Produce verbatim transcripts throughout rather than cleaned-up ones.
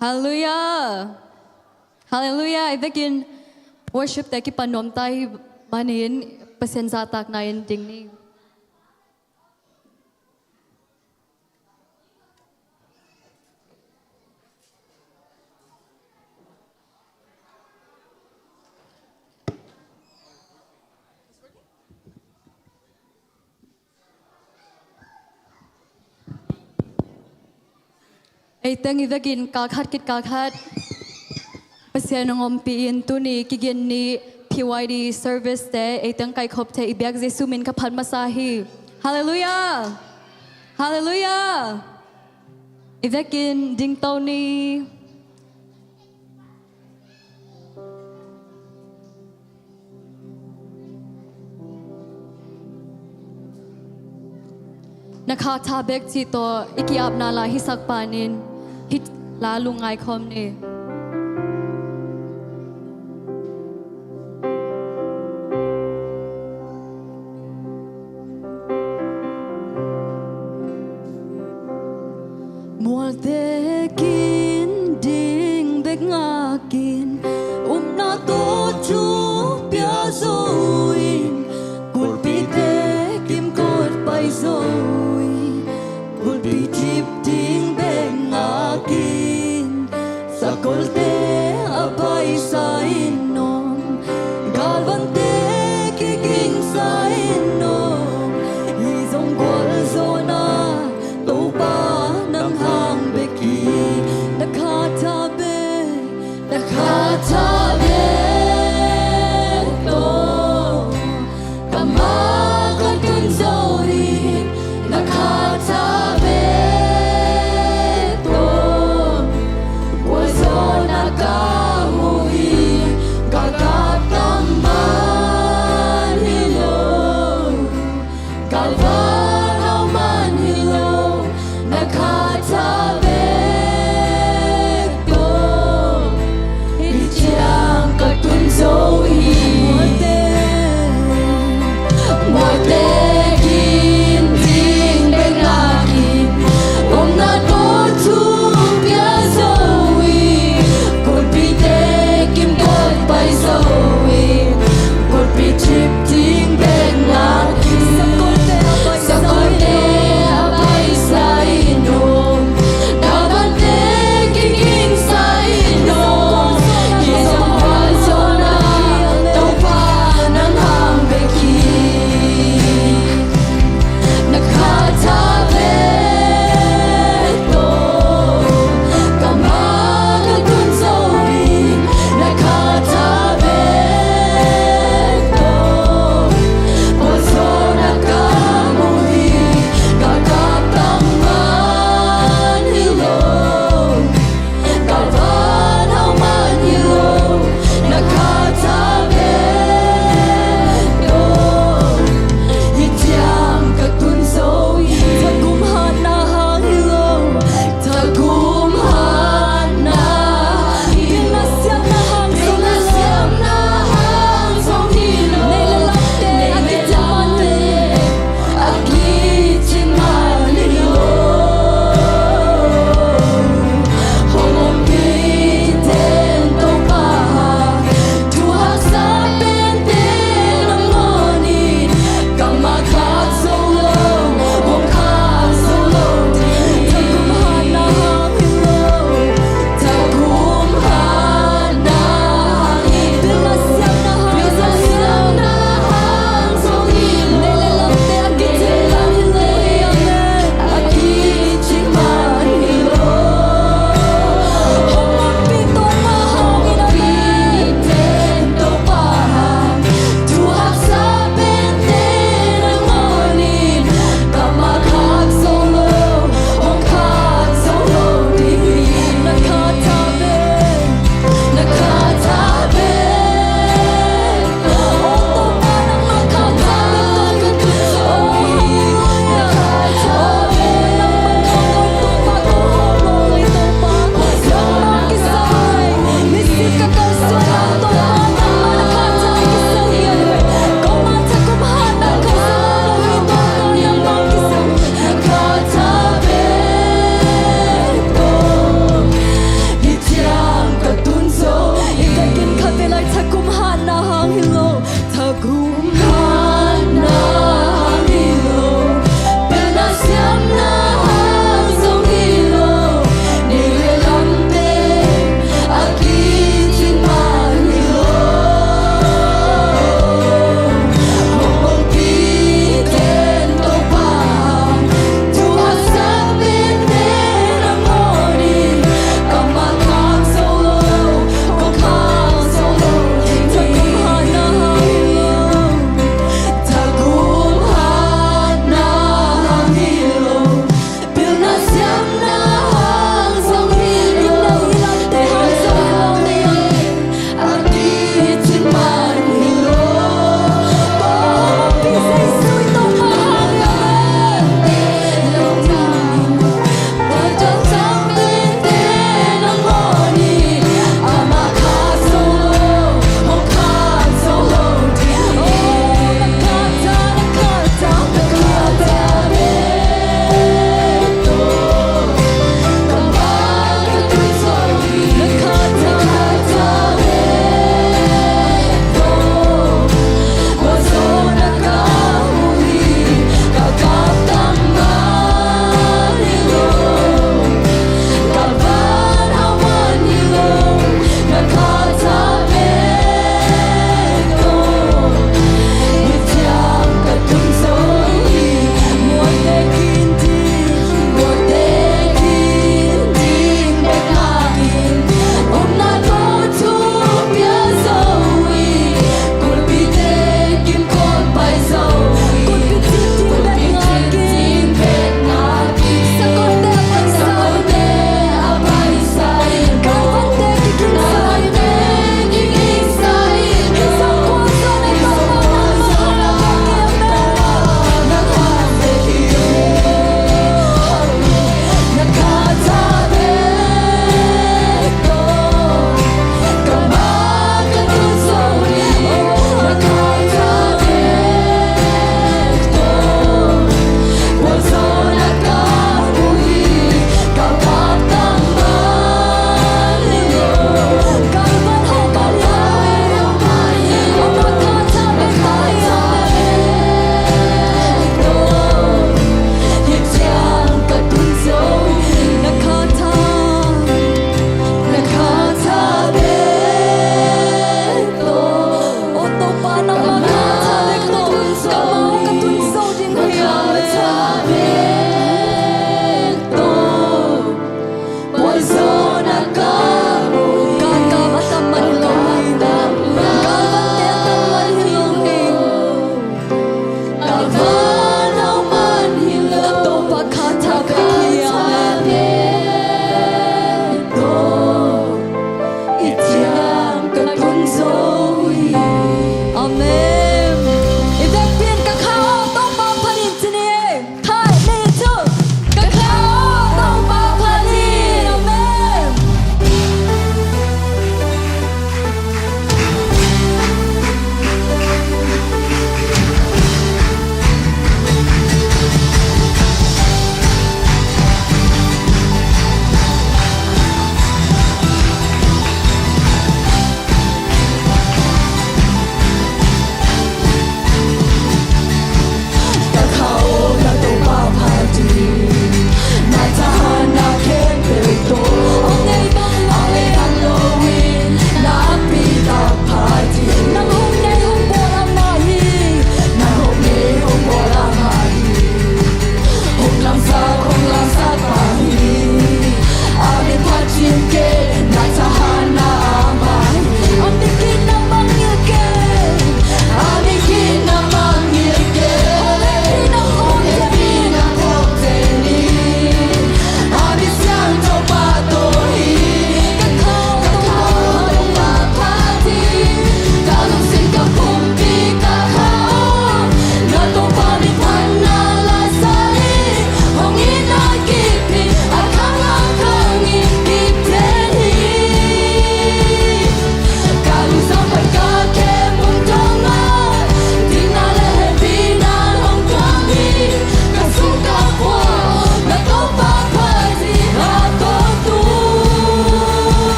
Halleluiah. Halleluiah. I vekin worship te kipan nuam ta ahih manin Pasian zahtakna in ding ni. Ei teng i vekin kal khat khit kal khat Pasian hong ompih in, tuni Kiginni P Y D service te ei teng kaikhop thei i biak Jesu min ka phat masa hi. Halleluiah. Halleluiah. I vekin dingto ni. Na kha tha bek cih tawh i ki-apna la hisak panin hih la lungngai khawm ni. Mualte kin ding bek ngakin, upna tawh thu pia zo in, kulpite kimkot pai zo in, kulpi cip ding bek ngakin, sakolte a paisa in om, galvante kigingsa in om, hi zong gualzawhna Topa nang hang bek hi. Na kha tha bek, na kha tha bek tawh ka ma khat kan zo hi. Na kha tha bek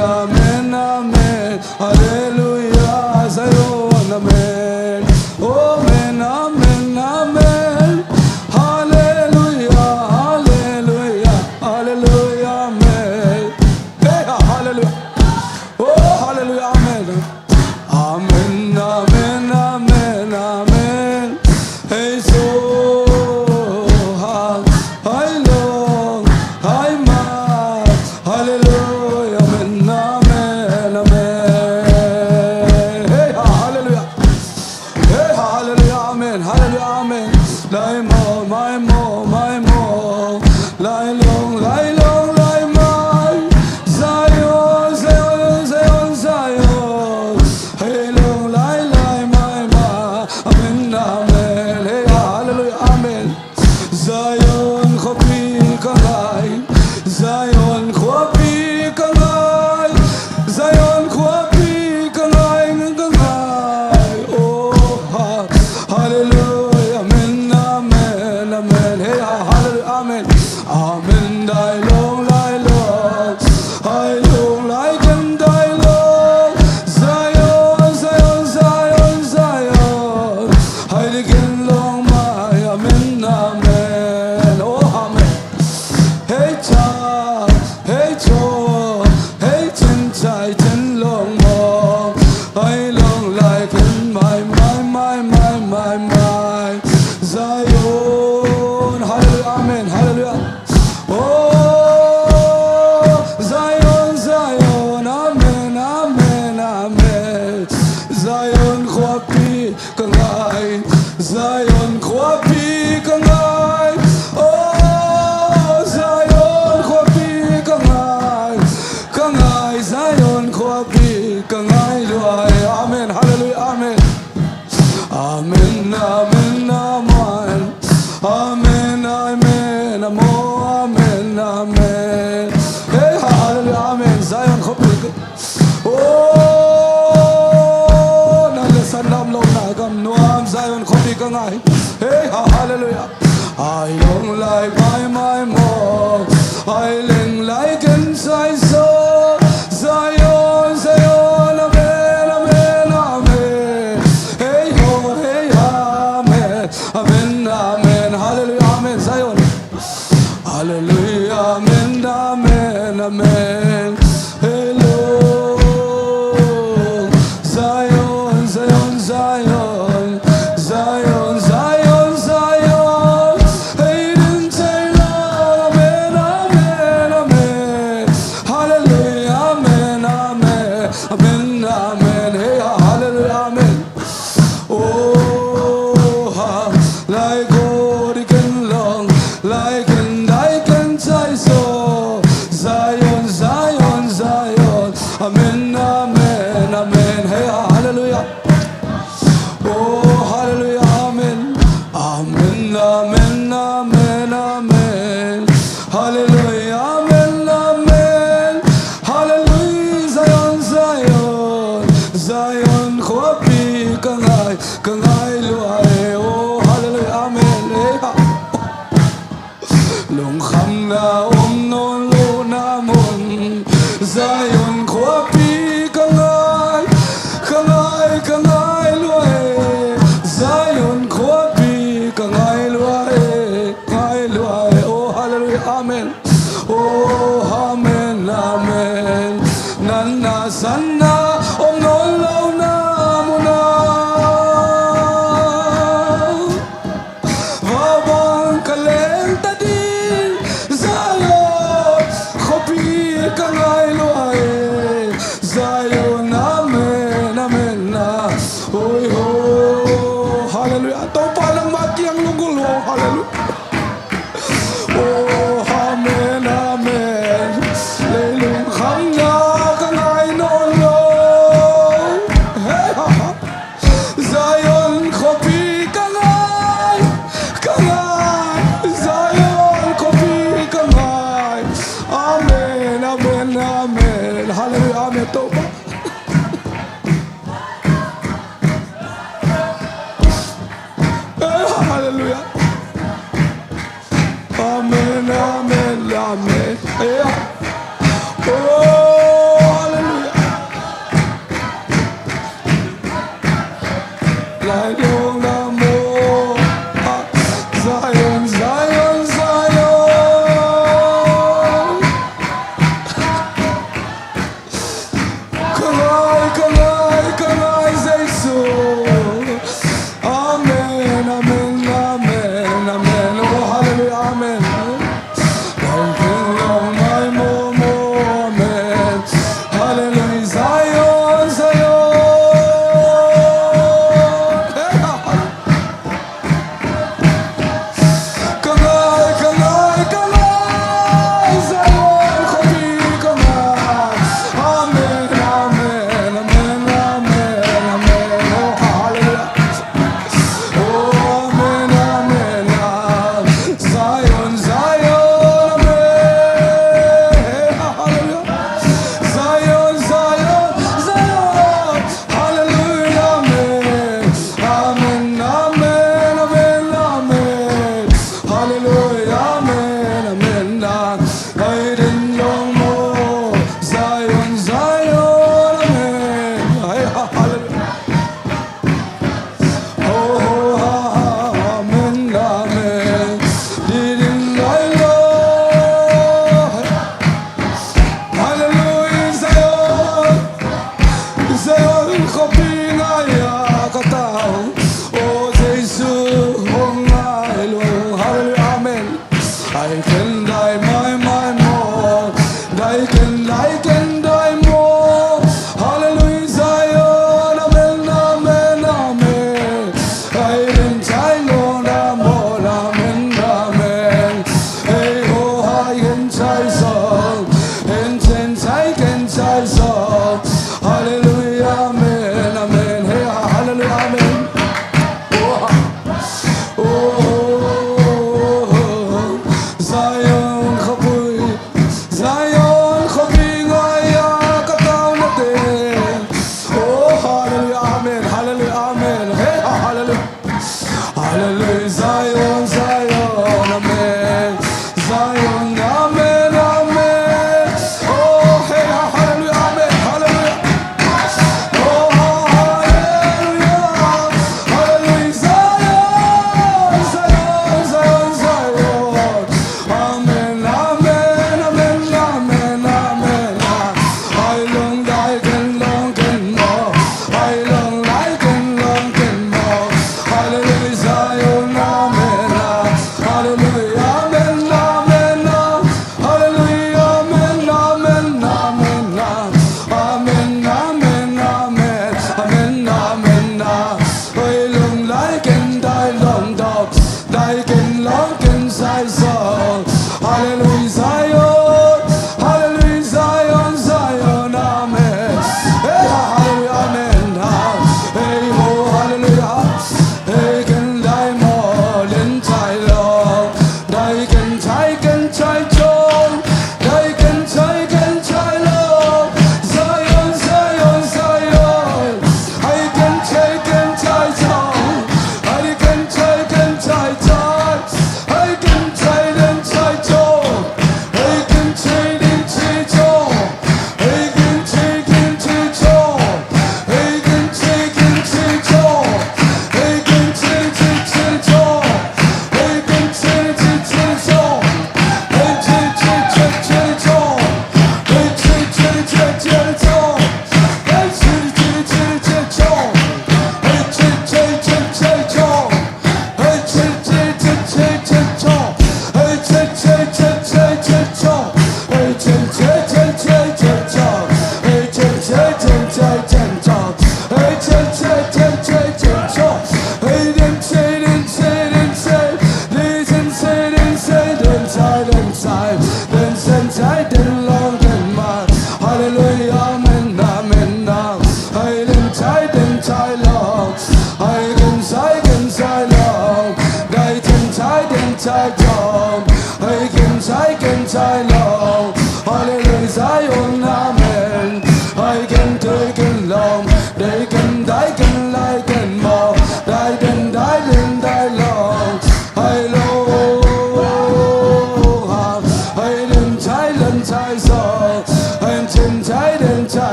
Amen, amen, hallelujah, Zion, amen. Amen, amen, amen, hallelujah, hallelujah, hallelujah, amen. Hey, ha, hallelujah. Oh, hallelujah, amen. Amen, amen, amen, amen. Hey, so, ha, hai, long, hai, ma. Hallelujah, amen, amen, amen. Hey, ha, hallelujah. Hey, ha, hallelujah, amen, hallelujah, amen. Lai mo, mai mo, mai mo. Lai long, lai long, lai mai. Zion, Zion, Zion, Zion. Hey, long, lai, lai, mai, ma. Amen, amen. Hey, ha, hallelujah, amen. Zion khuapi ka ngai, Zion khuapi ka ngai, Zion khuapi ka ngai, ka ngai. Oh, ha, hallelujah, amen, amen, amen. Hey, ha, hallelujah, amen. Amen, dai long, lai long, hai long, lai ken, dai long. Zion, Zion, Zion, Zion. Hai di ken long mai, amen, amen. Oh, amen. Hei cha, hei cho, hei chin chai chin long mo. Hai long lai ken mai, mai, mai, mai, mai, mai. Zion, hallelujah, amen, hallelujah. Oh, Zion, Zion, amen, amen, amen. Zion khuapi ka ngai, Zion khuapi ka ngai. Oh, Zion khuapi ka ngai, ka ngai, Zion khuapi ka ngai lua e. Amen, hallelujah, amen. Amen, amen, amen. Amen, amen, amen, amen. Hey, hallelujah, amen. Zion khuapi ka, oh, nan le san nam lo na gam nuam, Zion khuapi ka ngai. Hey, ha, hallelujah. Ai long lai mai mai mo, ai leng lai ken sai so. Zion, Zion, amen, amen, amen. Hey ho, hey, amen, amen, amen, hallelujah, amen. Zion. Hallelujah, amen, amen, amen. Hello, Zion, Zion, Zion, Zion, Zion, Zion. Hey, din say Lord, amen, amen, amen. Hallelujah, amen, amen, amen, amen. Hey, hallelujah, amen. Oh, ha, lai ko di ken long, lai ken dai ken sai so. Zion, Zion, Zion. Amen, amen, amen. Hey, ha, hallelujah. Oh, hallelujah, amen. Amen, amen, amen, amen. Hallelujah, amen, amen. Hallelujah, Zion, Zion. Zion khuapi ka ngai, ka ngai lua e. Oh, hallelujah, amen. Eh, ha. Lungkhamna om nawn lohna mun, Zion khuapi ka ngai, ka ngai, ka ngai lua e. Zion khuapi ka ngai lua e, ngai lua e. Oh, hallelujah, amen. Oh, amen, amen. Natna sanna om nawn lohna mun ah, va bang ka leng ta ding. Zion khuapi ka ngai lua e. Zion, amen, amen, ah. Oi ho, hallelujah. Topa nangmah kiang lunggulh ung, hallelujah. Oh, amen, amen. Leilung khamna ka ngai nawn lo. Hey, ha, ha. Zion khuapi ka ngai, ka ngai. Zion khuapi ka ngai. Amen, amen, amen. Hallelujah, amen. Topa. Eh, hallelujah. Amen, amen, amen. Eh. Oh,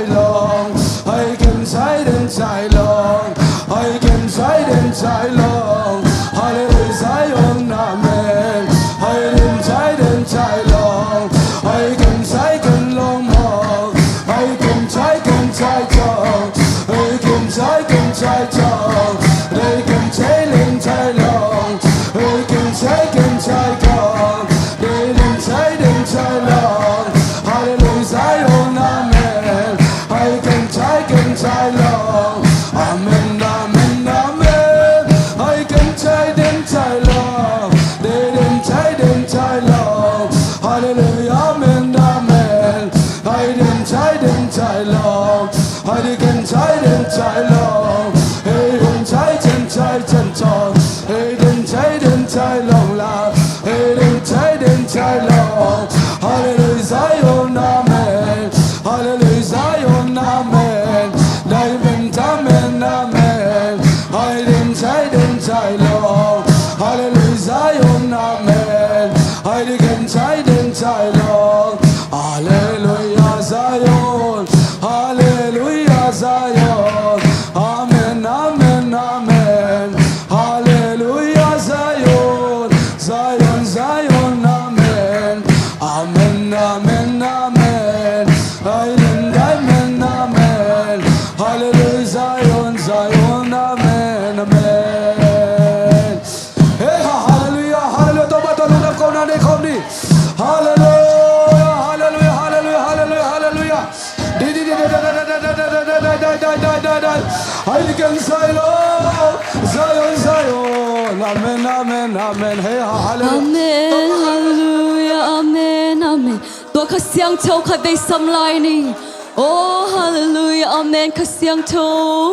Long, hai ken chai den chai long, hai ken chai den chai long. Hallelujah, Zion, amen. Hai ken chai den chai long, hai ken chai ken long mo. Hai ken chai ken chai chong, hai ken chai ken chai chong. Hai ken chai den chai long, hai ken chai ken chai chong. Hai ken chai den chai long. Hallelujah, Zion, amen. Hai ken chai ken chai long. Amen, amen, amen. Hai ken chai den chai long. Hai ken chai den chai long. Hallelujah, amen, amen. Hai ken chai den chai long. Hai ken chai den chai long. Hai ken chai ken chai ken chong. Hai ken chai den chai long la. Hai ken chai den chai long. Hallelujah, Zion, amen. Hallelujah, Zion, amen. Amen, amen, amen. Hai ken chai den chai long. Hallelujah, Zion, amen. Hai ken chai den chai long. Hallelujah, Zion. Hallelujah, Zion. Amen, amen, amen. Hallelujah, Zion. Zion, Zion, amen. Amen, amen, amen. Amen, amen, amen. Hallelujah, Zion, Zion, amen, amen. Hey, ha, hallelujah, hallelujah. Topa tawh lungdam ko na nei khawm ni. Hallelujah, hallelujah, hallelujah, hallelujah, hallelujah. Di, di, di, di, di. Hai ken chai long. Zion, Zion. Amen, amen, amen. Hey, ha, hallelujah. Amen, hallelujah, amen, amen. Tua Kha Siangtho khatvei sam lai ni. Oh, hallelujah, amen, Kha Siangtho,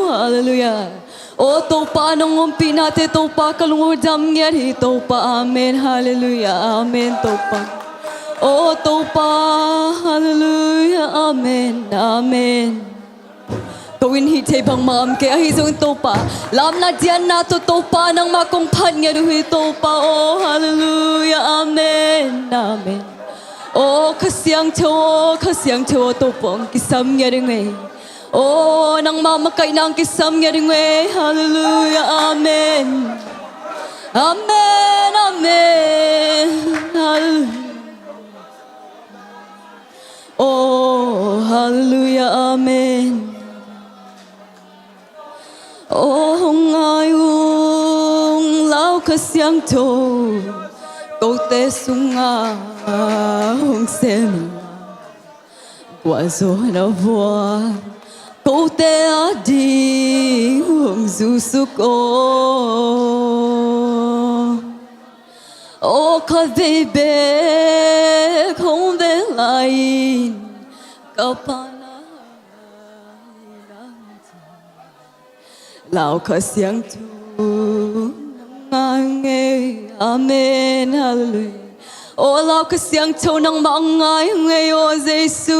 hallelujah. Oh, Topa, nong ompihnate, Topa, ka lung uh dam ngiat hi, Topa, amen, hallelujah, amen, Topa. Oh, Topa, hallelujah, amen, amen. Ko in hih thei bangmah om kei, ahi zongin Topa, lamna dianna tawh Topa, nangmah kong phat ngiat uh hi, Topa, oh, hallelujah, amen, amen. Oh, Kha Siangtho, oh, Kha Siangtho, oh, Topa, hong kisam ngiat ing ei. Oh, nangmah makaihna hong kisam ngiat ing ei. Hallelujah, amen. Amen, amen. Hallelujah. Oh, hallelujah, amen. Oh, hong ngai ung, lau Kha Siangtho, kote sungah hong sem ing. Gualzawhna vuan kote ading hong zusuk aw. Aw, khatvei bek hong veng lai-in ka Pa na lau Kha Siangtho nang ngai ngei. Amen. Hallelujah. Aw, lau Kha Siangtho nangmah ngai ngei aw Jesu.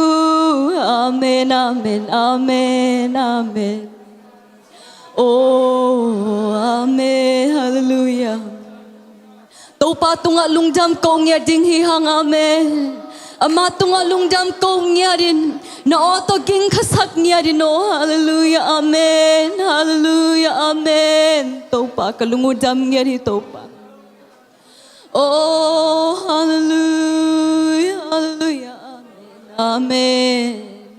Amen, amen, amen, amen. Aw, amen. Hallelujah. Topa tungah lungdam ko ngiat ding hi hang, amen. Amah tungah lungdam ko ngiat in, na aw tawh ging khasak ngiat in aw, hallelujah, amen, hallelujah, amen. Topa, ka lung uh dam ngiat hi, Topa. Oh, hallelujah, hallelujah, amen, amen,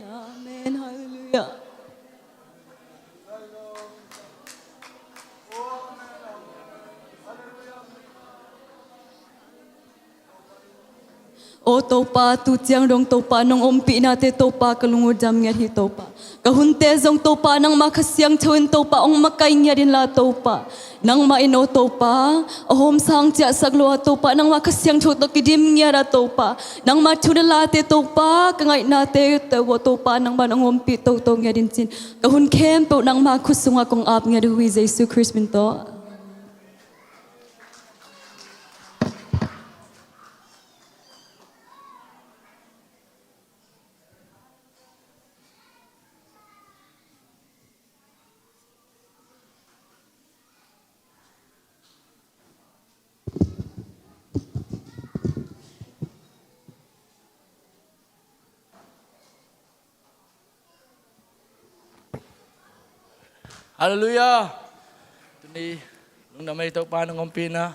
amen, hallelujah. Aw Topa, tu ciang dong Topa, nong ompihnate Topa, ka lung uh dam ngiat hi Topa. Ka hunte zong Topa, nangmah Kha Siangtho in Topa, hong makai ngiat inla Topa. Nangmah in aw Topa, a hawmsa hong ciahsak lo a Topa, nangmah Kha Siangtho tawh kidim ngiat a Topa. Nangmah thu na late Topa, ka ngaihnate tawh aw Topa, nangmah nong ompih toto ngiat in cin. Ka hun khempeuh nangmah khut sungah kong ap ngiat uh hi Jesu Khrist min tawh. Halleluiah. Tuni lungdam ei, Topa nang ompihna.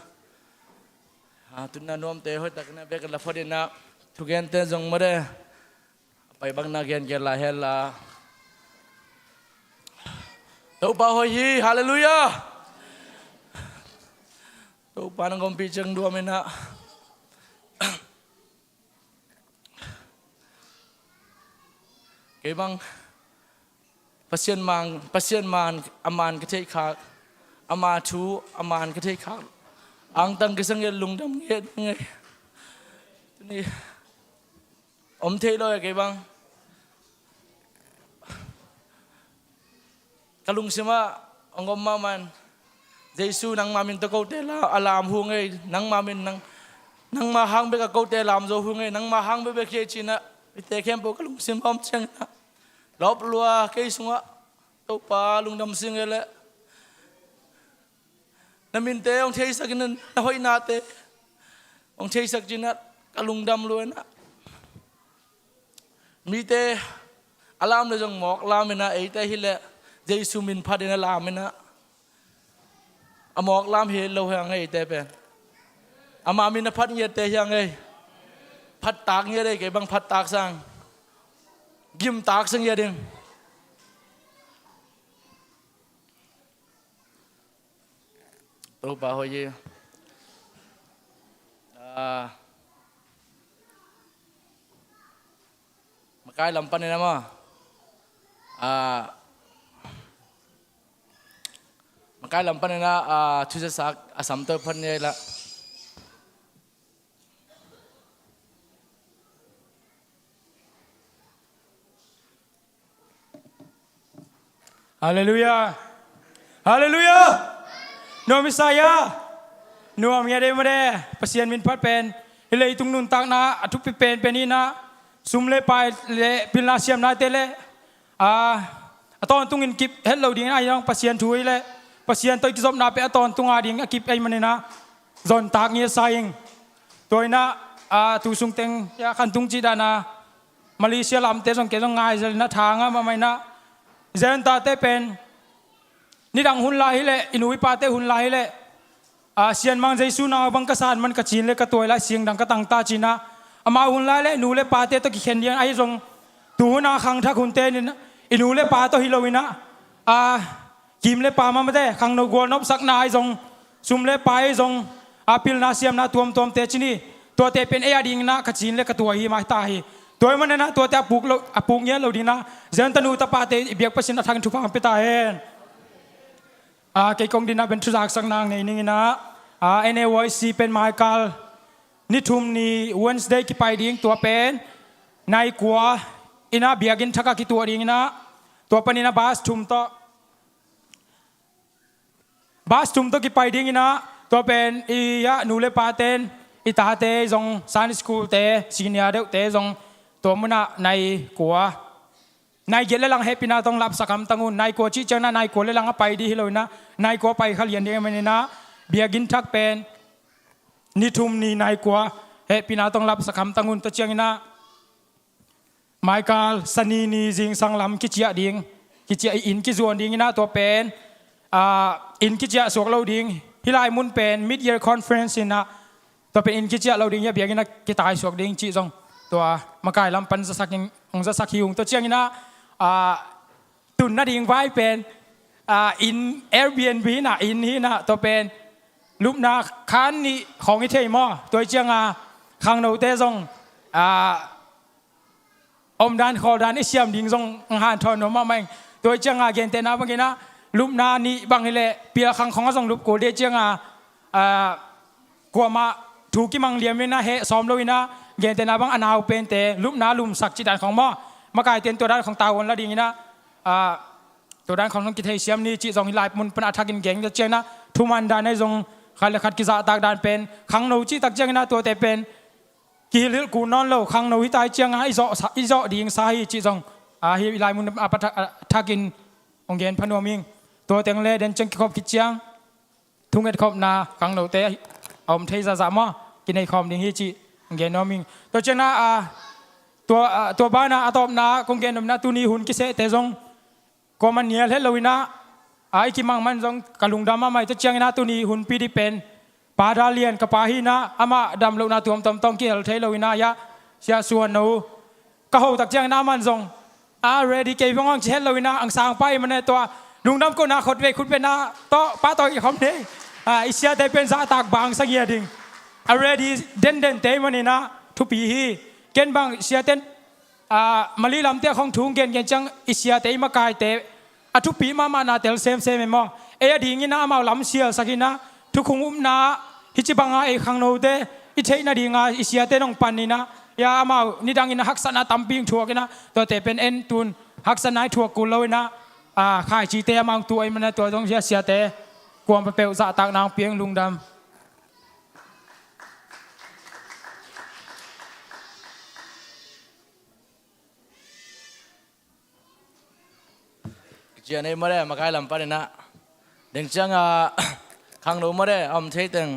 Ah, tuni a nuamte hoihtak in a bek la phot in a, thugente zong mawk de. A pai bang na gen gen lai hen la. Topa hoih hi, halleluiah. Topa nang ompih ciang duam in a. Kei bang Pasian man, Pasian man, a man ka theih khak, ama thu, a man ka theih khak. Angtang ka sa ngiat, lungdam ngiat ngei. Tuni om thei lo e kei bang. Ka lungsim ah hong om mahmah in, Jesu, nangma min tawh kote la, a lam hu ngei, nangma min, nang, nangma hang bek a kote lam zo hu ngei, nangma hang bek bek hi ei ci-in a, mite khempeuh ka lungsim ah om ciangin a, lawp lua kei sungah, Topa lungdam sing e leh. Na minte hong theisak in a, na hoihnate hong theisak ci-in a, ka lungdam lua in a. Mite a lam le zong mawk lam in a, eite hi leh Jesu min phat in a lam in a. A mawk lam hi lo hi hang ei, eite pen. Ama min a phat ngiatte hi hang ei. Phat tak ngiat ei, kei bang phat tak sang. Gim tak sang ngiat ding. Topa hoih hi. Ah, makai lam panin a maw. Ah, makai lam panin a, ah, thuzasak a sam tawh pan ni ei la. Halleluiah. Halleluiah. Nuam i sa ia. Nuam ngiat ei mawk de. Pasian min phat pen hi leitung nuntakna a thupi penpen hi in a, sum le pai le pilna siamnate le, a, a tawntungin kip het lo ding in a, ahi zong Pasian thu hi leh Pasian tawh i kizopna pen a tawntung a ding a kip ahih manin a, zontak ngiat sa ing. Tua in a, a, tu sung teng ia khan tung cih dan a, Malaysia lamte zong kei zong ngai zel in a, tha ngah mahmah in a, Zionte pen nidang hun lai hi leh, i nu i pate hun lai hi leh, a, Sianmang Jesu nau bang ka san man ka cin le ka tuai lai sing dang ka tangta ci-in a, amau hun lai leh nu le pate tawh kikhen ding ahi zong, tu hun a khangthak hunte in i nu le pa tawh hi lo in a, a, kim le pa mahmahte, khangno gualnopsakna ahi zong, sum le pai ahi zong, a, pilna siamna tuamtuamte ci ni, tuate pen ei a ding in a ka cin le ka tuai hi mai ta hi. Tua ahih manin a tuate a puk lo, a puk ngiat lo ding in a, Zion tanu tapate i biak Pasian a thakin thupha hong pia ta hen. A, kei kong din a pen thuzaksak nang nei ning in a, a, N A Y C pen maikal ni thum ni Wednesday kipai ding, tua pen nai kua in a biakinn thak a kituah ding in a, tua panin a bus thum tawh, bus thum tawh kipai ding in a, tua pen i, a, nu le paten i tate zong Sunday school te, senior deuhte zong tua mun ah nai kua, nai giat le lang hehpihna tawh lapsak hamtang un. Nai kua cih ciangin a nai kua le lang a pai ding hi lo in a, nai kua pai kha lian ding ahih manin a, biakinn thak pen ni thum ni nai kua hehpihna tawh lapsak hamtang un. Tua ciangin a maikal Sani ni zingsang lam kiciah ding, kiciah, i inn kizuan ding in a, tua pen, a, inn kiciah suak lo ding. Hih lai mun pen mid-year conference in a, tua pen inn kiciah lo ding hi a, biakinn a kitaisuak ding cih zong tua makai lam pan zasak in, hong zasak hi ung. Tua ciangin a, a, tun nading vai pen, a, inn Airbnb in a, inn hi in a, tua pen lupna khan nih khawng i thei maw. Tua ciang a khangnote zong, a, omdan khawldan i siam ding zong hanthawn nuam mahmah ing. Tua ciang a gentehna bangin a, lupna nih bang hi leh pialkhang khawng a zong lup kul ding ciang a, a, kuamah thu kimang liam in a heh sawm lo in a, gentehna bang a nau pente lupna lumsak cih dan khawng maw. Makaite in tua dan khawng tavuan la ding in a, a, tua dan khawng zong kitheisiam ni cih zong hih lai mun pan a thakin gen. Tua ciang a thuman dan ahi zong khat le khat kizahtak dan pen, khangno cih tak ciangin a tuate pen kihilhhilh kul nawn lo, khangno hi ta ciang a i zawh sa, i zawh ding sa hi cih zong, a, hih lai mun a pa thak, a, thakin hong gen pha nuam ing. Tua teng le den ciang kikhop khit ciang thungetkhopna khangnote a om thei zahzah maw, kineikhawm ding hi cih hong gen nuam ing. Tua ciang a, a, tua, a, tua ban a, a tawpna kong gen nopna, tuni hun kisehte zong kuamah nial het lo in a, a i kimang man zong ka lungdam mahmah hi. Tua ciangin ah tuni hunpi ding pen Pa Dal Lian ka pa hi in ah, amah dam lohna tuamtuam tawh kihel thei lo in ah, hiah Sia Suan No ka ho tak ciangin ah aman zong a ready kei vong ang ci het lo in ah, ang sang pa i man e, tua lungdam ko na khut vei khut vei na tawh pa tawh i khom nei. A, i siate pen zahtak bang sang hi a ding a ready denden te i man in ah thupi hi. Ken bang siate in, a, Mali lamte khong thu hong gengen ciang i siate i makaite a thupi mahmah na tel semsem e maw. Ei a dingin ah amau lamsialsak in ah, thukhun upna ah hih ci banga ei khangnote i theih nadinga i siate in hong pan in ah, hiah amau nidangin ah haksatna tampi hong thuak in ah, tuate pen en tun haksatna i thuak kul lo in ah, a, khaicite amau hong tuah i man ah, tua zong hiah siate kuamah peuh zahtakna hong pia ing. Lungdam. Ka cian ei mawle, makai lam panin ah deng ciangah khangno mawle, a om thei teng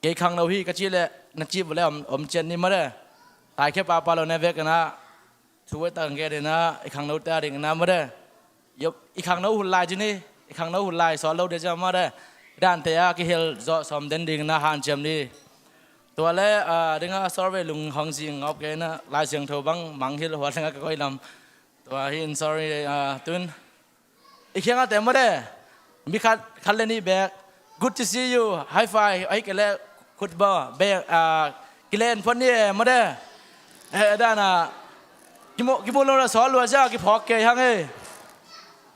kei khangno hi ka cih leh na cih vawle om, om cian ni mawle. Taikhia pahpah lo ne vek in ah thu a tak gen in ah i khangnote a ding in ah mawle, i khangno hun lai ci ni, i khangno hun lai sawl lo ding ciang mawle, dante a kihel zawh sawm den ding in ah hanciam ni. Tua le, a, dingah sorry, lung hong zing ngawp kei in ah, Lai Siangtho bang mangngilh huat lengah ka koih lam. Tua hi in sorry, a, tun i kiangah te mawle, mi khat, khat le nih bek, "Good to see you," high five, ahi kei leh khut bawl bek, a, kilen phot ni e mawle. Eh, dan a kimu, kimu lo na sawl lua cia kiphawk kei hang e.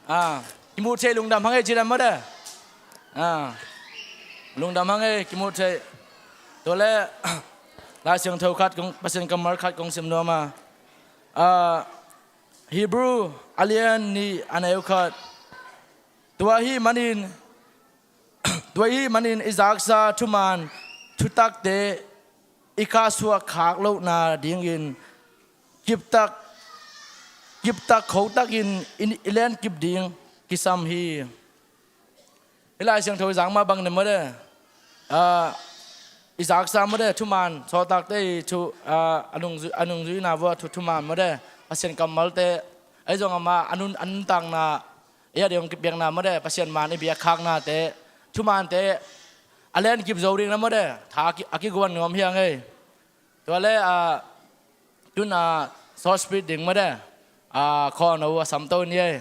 A, kimu thei lungdam hang e ci dan mawle. A, lungdam hang e, kimu thei. Tua le Lai Siangtho khat kong, Pasian kammal khat kong sim nuam a. A, Hebrew a lian nih a neu khat. Tua ahih manin, tua ahih manin i zaksa thuman thutakte i khahsuah khak lohna dingin kiptak, kiptak khotakin i, i lenkip ding kisam hi. Hih Lai Siangtho i zak mah bang ne mawle, a, i zaksa mawle, thuman, sawltakte i thu, a, a nungzui, a nungzuina vua thu, thuman mawle, Pasian kammalte, ei zong amah a nun, a nuntakna, ei a ding hong kipiakna mawle, Pasian man i biakkhaknate, thumante a lenkip zo ding na mawle, tha a ki, a kiguan nuam hi hang e. Tua le, a, tun a short speech ding mawle, a, khawno a samto ni e.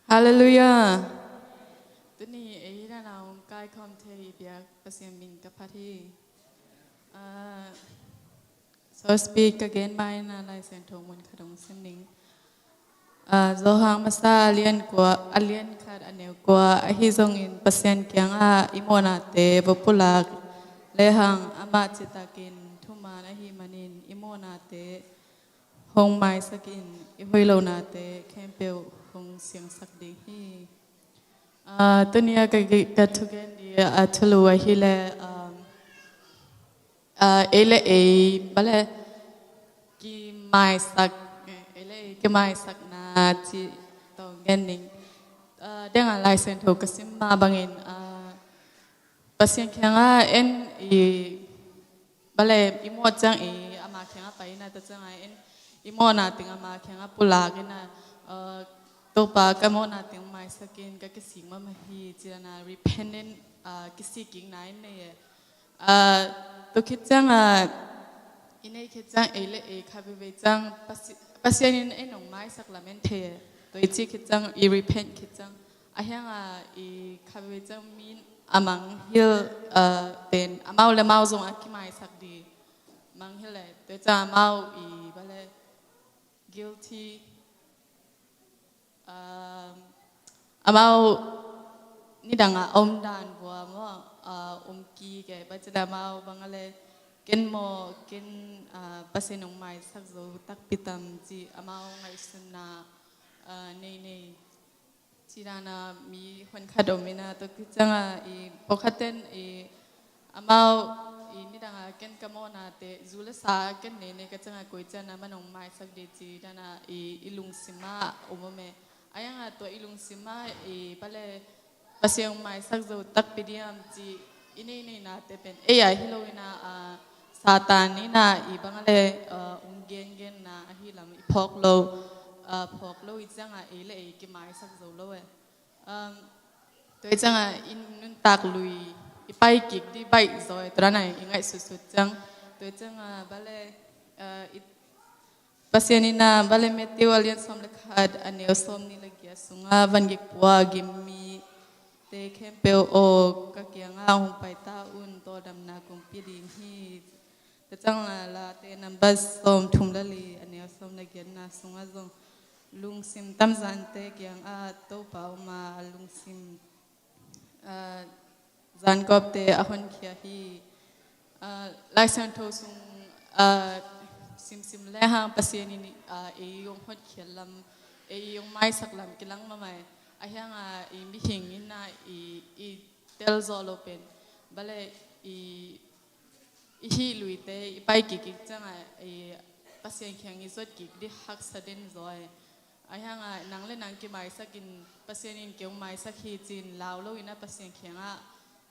Halleluiah. Tuni ei nanau hong kaikhawm thei i biak Pasian min ka phat hi. Ah, so speak again, mai na Lai Siangtho mun khat hong sim ning. Ah, Johan masa a lian kua, a lian khat a neu kua, ahi zongin Pasian kiangah i mawhnate va pulak lehang amah citakin thuman ahih manin i mawhnate hong maisak in i hoih lonate khempeuh hong siangsak ding hi. Ah, tuni a ka, ka thugen ding a thulu ahih leh, um, ah, ei le ei, bale, kimaisak, ei le ei kimaisakna cih tawh gen ning. Ah, deng a Lai Siangtho ka sim mah bangin, ah, Pasian kiangah en i, bale, i mawh ciang i ama kiangah pai in a, tua ciangah en i mawhna teng ama kiangah pulak in a, ah, Topa, ka mawhna teng maisak in, ka kisik mahmah hi, ci dan a repent in, ah, kisik kikna in nei e. Ah, tua khit ciang, ah, i neih khit ciang ei le ei kha veivei ciang Pasi-, Pasian in ei nong maisak lam en thei e. Tua i cih khit ciang, i repent khit ciang, a hiang a i kha veivei ciang mi a mangngilh, ah, pen amau le amau zong a kimaisak ding mangngilh e. Tua ciang amau i, bale, guilty, um, amau nidang a om dan vua maw, uh, om kik e, bang ci leh amau bang a le ken maw, ken, uh, Pasian hong maisak zo takpi tam ci amau ngaihsunna, uh, nei nei. Ci dan a mi hun khat om in a, tua khit ciang a i pawlkhat ten i amau i nidang Ahianga ken ka mawhnate zu le sa ken nei nei ka cianga koi ciana man hong maisak dih ci dana i, i lungsim ah om om e. Ahianga tua i lungsim ah i bale Pasian hong maisak zo takpi diam ci i nei nei nate pen ei a hi lo ina, ah, Satan ina i bang a le, ah, hong gen gen na ahi lam i phawk lo, ah, phawk lo i cianga ei le ei kimaisak zo lo e. Um, tua i cianga i nuntak lui i pai kik di baih zaw e, tua dana i ngaihsutsut ciang. Tua i cianga bale, uh, i Pasian ina bale Matthew a lian sawm le khat a neu sawm nih le giat sunga van gik pua gim mite khempeuh aw ka kianga hong pai ta un, tawldamna kong pia ding hi. Tua cianga Late number sawm thum le li a neu sawm le giatna sunga zong lungsim tamzante kiangah Topa om a, a lungsim, ah, zankawpte a honkhia hi. Ah, Lai Siangtho sung, ah, simsim lehang Pasian in, ah, ei hong hotkhiat lam, ei hong maisak lam kilang mahmah e. Ahianga i mihing ina i, i tel zawh lo pen bale i i hih luite i pai kik kik cianga i Pasian kiang i zuat kik di haksa den zaw e. Ahianga nang le nang kimaisak in Pasian in kei hong maisak hi cin lau lo ina Pasian kiangah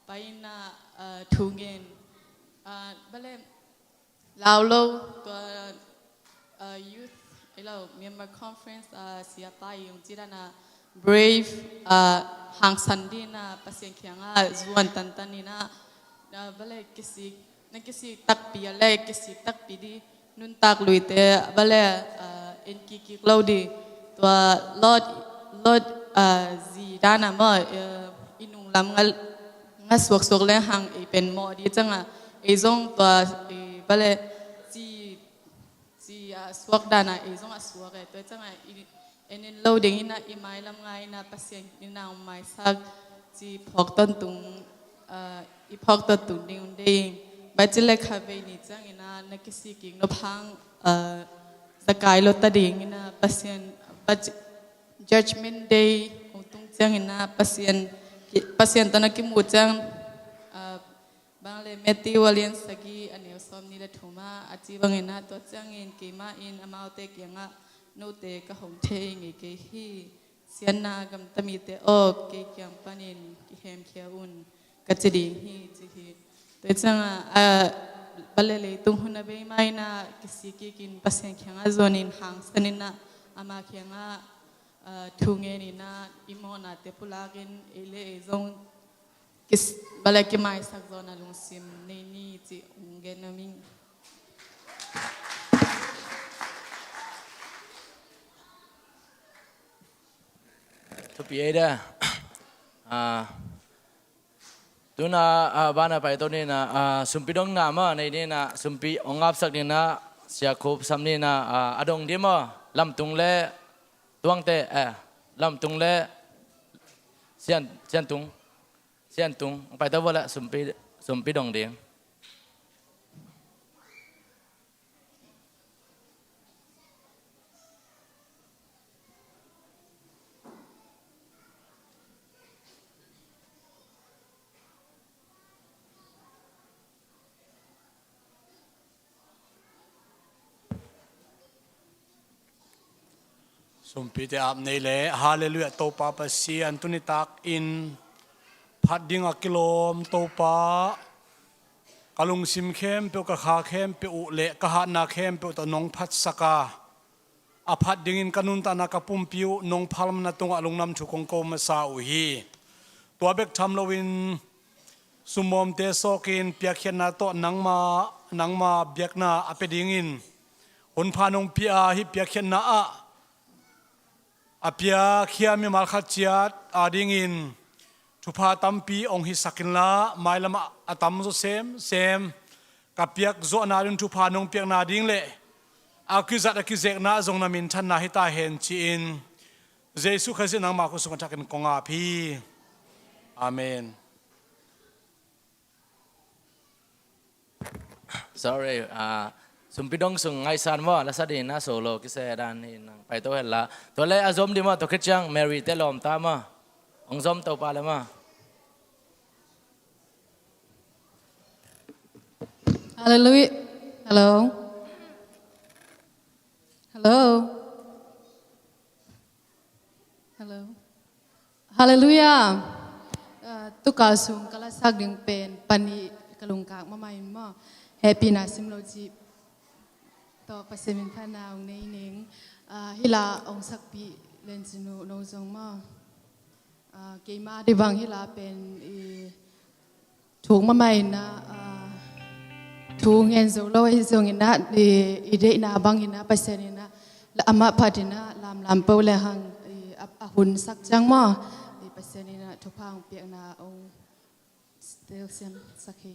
pai ina, ah, thu ngen, ah, bale lau lo tua, ah, youth, ei lo, Myanmar Conference, ah, siapa i hong ci dana brave, ah, hangsan dina Pasian kiangah zuan tantan ina, ah, bale kisik, na kisik takpi a le kisik takpi di nuntak luite bale, ah, en kik kik lo di tua Lot, Lot, ah, zi dana maw, ah, i nunglam nga, nga suaksuak lehang ei pen mawh di cianga ei zong tua, eh, bale ci ci a suak dana ei zong a suak e. Tua cianga i en in lo ding ina i mailam ngai ina Pasian ina hong maisak ci phawk tawntung, ah, i phawk tawntung ding un ding. Bai ci le kha vei ni ciang ina na kisik kik nop hang, ah, zakai lo ta ding ina Pasian, bai ci, Judgment Day hong tung ciang ina Pasian, Pasian tawh na kimu ciang, ah, Bang le Matthew a lian sagih a neu sawm nih le thum ah a ci bangin ah, tua ciangin keimah in amaute kiangah, note ka hong thei ngei kei hi. Siatna gamta mite aw, kei kiang panin kihemkhia un, ka ci ding hi, ci hi. Tua ciangah, ah, bang le leitung hun a bei mah in ah kisik kikin Pasian kiangah zuanin hangsanin ah ama kiangah, ah, thu ngenin ah i mawhnate pulakin ei le ei zong kis-, bang le kimaisak zawhna lungsim nei ni cih hong gen nuam ing. Thupi ei da. Ah, tuna, ah, bana paito nina, ah, sumpi dongna ma nei nina, sumpi hong ngapsak nina, Sia Khup Sam nina, ah, a dong di ma, Lamtung le Tuangte, eh, Lamtung le Sian, Siantung. Siantung, hong paito vua le sumpi, sumpi dong ding. Sumpite ap nei le, Halleluiah, Topa Pasian, tuni takin phat ding a kilawm Topa, ka lungsim khempeuh, ka kha khempeuh uh le ka hatna khempeuh tawh nong phatsak a, a phat dingin ka nuntakna ka pumpi uh nong phalna tungah lungdam thu kong ko masa uh hi. Tua bek tham loin, sumawmte sawkin piakkhiatna tawh nangma, nangma biakna a pia dingin hunpha nong pia a, hih piakkhiatna ah a piakhia mimal khat ciat adingin thupha tampi hong hisak inla, mailamah a tamzaw semsem ka piak zawhna ding, thupha nong piakna ding le a kizat a kizekna zong na minthanna hi ta hen ci-in, Jesuh Khrih nangma khut sungah thakin kong ap hi. Amen. Sorry, ah, sumpi dong sung ngaisan maw, la sa ding na solo kise dan hi nang paito hen la. Tua le a zom di maw, tua khit ciang Mary te lawm ta maw. Hong zom to pa le maw. Hallelujah. Hello. Hello. Hello. Hallelujah. Ah, tuka sung ka lasak ding pen panih ka lungkak mahmah in maw. Hehpihna sim lo cih tawh Pasian min phatna hong nei ning. Ah, hih la hong sakpih Len Cin Nu no zong maw. Ah, keima ding bang hih la pen i thuk mahmah in ah, ah, thu ngen zo lo ahi zongin ah, i, i deihna bangin ah Pasian in ah, la amah phat in ah lamlam peuh le hang, i, a, a hun sak ciang maw, i Pasian in ah thupha hong piakna hong telsiam sak hi.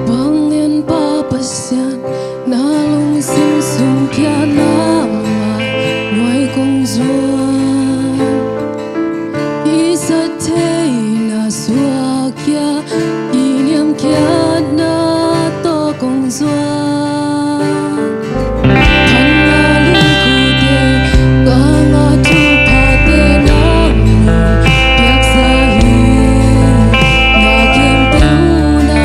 Vanglianpa Pasian, na lungsim sung kia na mai nuai kong zuan. I sa theihna suak kia, i niam kia na tawh kong zuan. Phatna lungkute, ka ngah thuphate nang nong piaksa hi. Na khempeuh na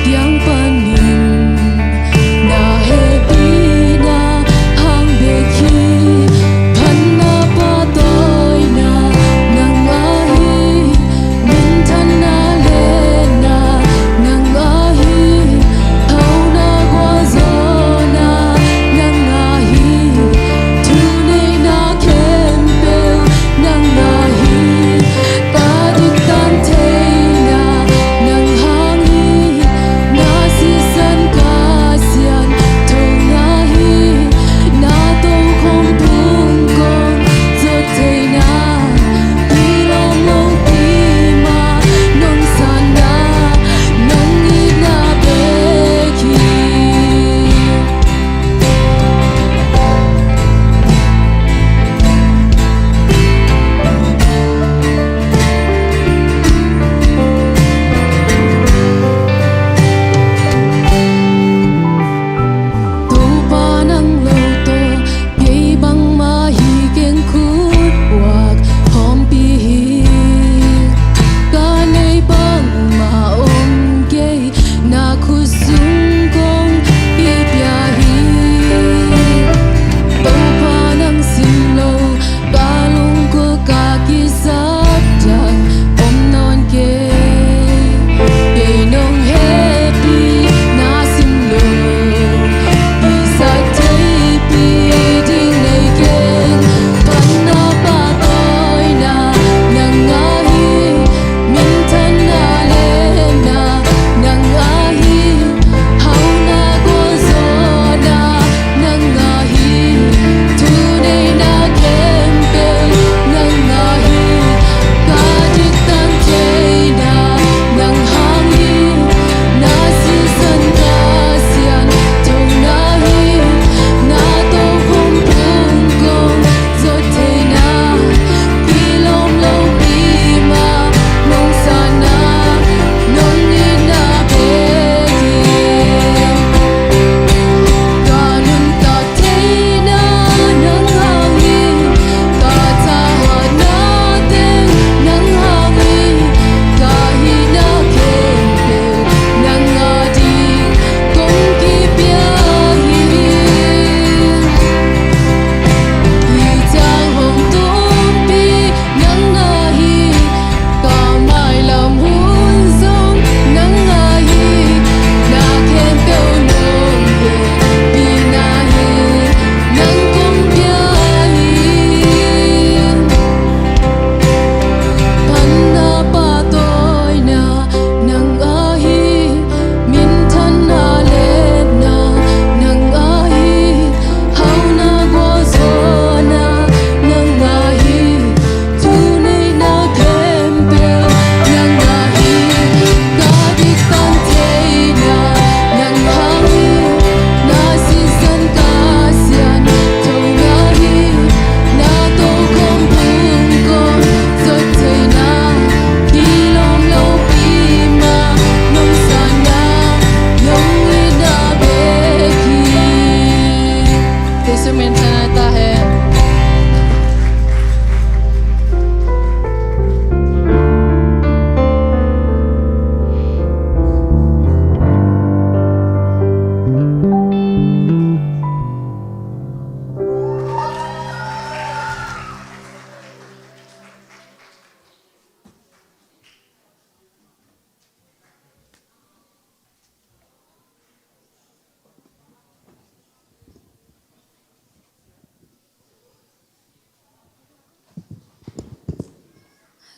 kiang panin, na hehpihna hang bek hi. Phatna pahtawina nang ahi, minthanna le na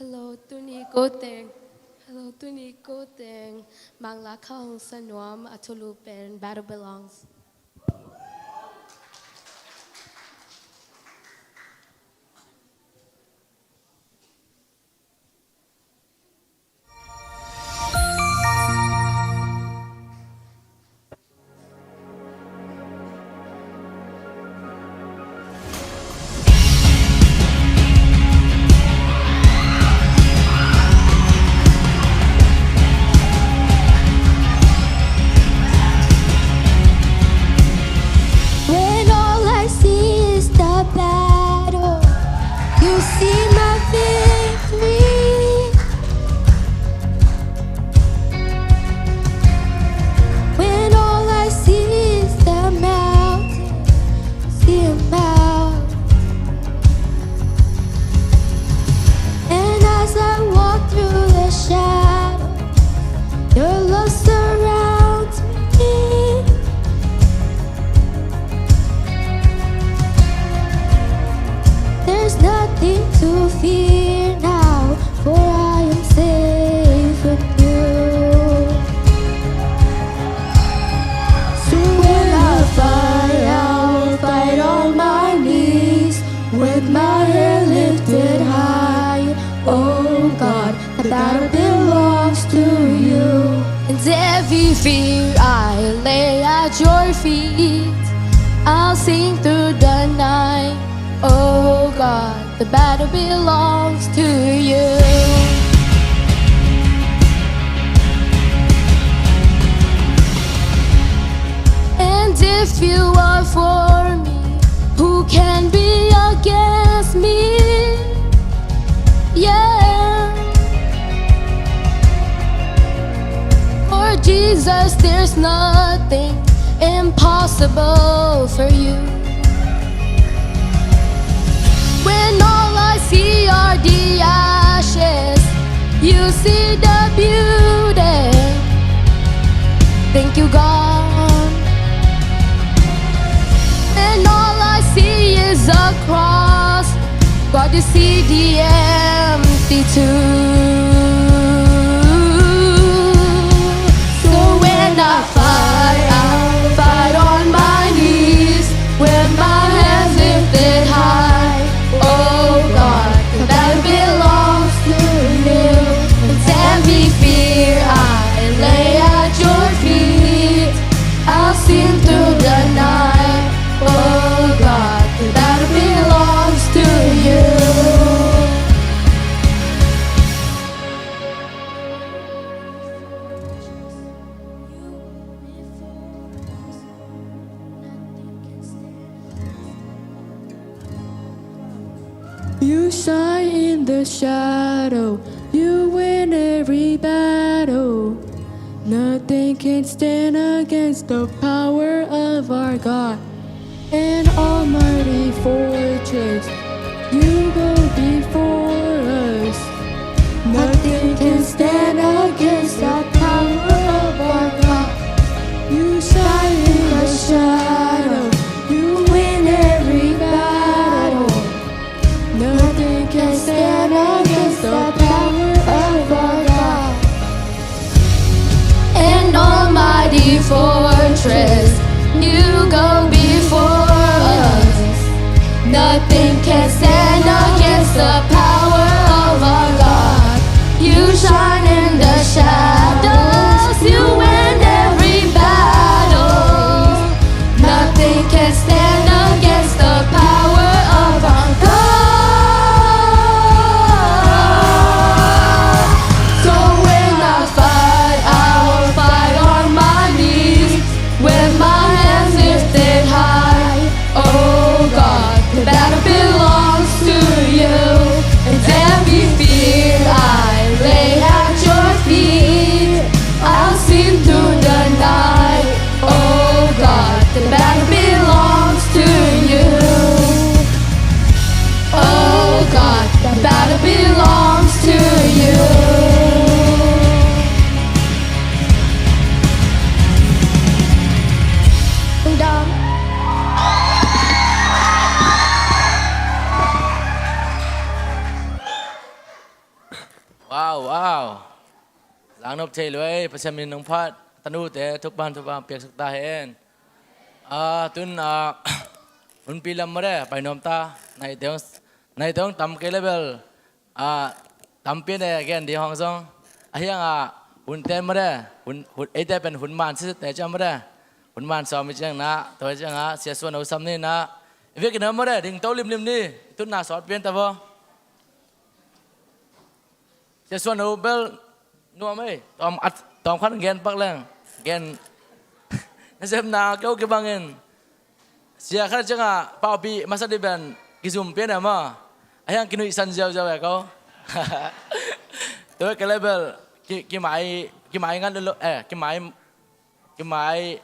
Hello, tuni ko teng. Hello, tuni ko teng. Manglak kha hong sa nuam a thulu pen Battle Belongs. When all I see is the battle, you see my victory. When all I see is the mountain, see a mountain. And as I walk through the shadow, your love surrounds me. There's nothing to fear now, for I am safe in you. So when I fight, I will fight on my knees, with my head lifted high. Oh God, the battle belongs to you. And every fear I lay at your feet. I'll sing through the night. Oh God, the battle belongs to you. And if you are for me, who can be against me? Yeah. For Jesus, there's nothing impossible for you. When all I see are the ashes, you see the beauty. Thank you, God. When all I see is a cross, God, you see the empty tomb. So when I fight, I'll fight on my knees, with my hands lifted high. Oh God, the battle belongs to you. And every fear I lay at your feet. I'll sing through the night. Oh God, the battle belongs to you. You shine in the shadow, you win every battle. Nothing can stand against the power of our God. An almighty fortress, you go before us. Nothing can stand against the power of our God. You shine in the shadow, you win every battle. Nothing can stand against the power of our God. An almighty fortress, you go before us. Nothing can stand against the power of our God. You shine in the shadows, you win every battle. Nothing can stand against the power of our God. So when I fight, I will fight on my knees, with my hands lifted high. Oh God, the battle belongs to you. Wow, wow. Langnop thei luai, Pasian min nong phat, tanute thupha thupha piaksak ta hen. Ah, tun, ah, hunpi lam mare, pai nuam ta, naite hong, naite hong tam kei le bel, ah, tampi ne gen ding hong zong. A hiang ah, hunte mare, hun, hun, eite pen hun man sisite ciang mare. Hun man sawm i ciang na, tua i ciang ah, Sia Suan Ho sam ni na. I vekin mare, ding to limlim ni, tun na sawt pian ta vo. Sia Suan Ho bel nuam ei, tawm at, tawm khat gen pak leng. Gen. Na sem na keu kibangin. Sia khat ciangah paupi masa di ben kizum pian e maw. A hiang kinuihsan ziauziau e ko. Tua ke le bel ki, kimai, kimai ngat lolo, eh, kimai Kimai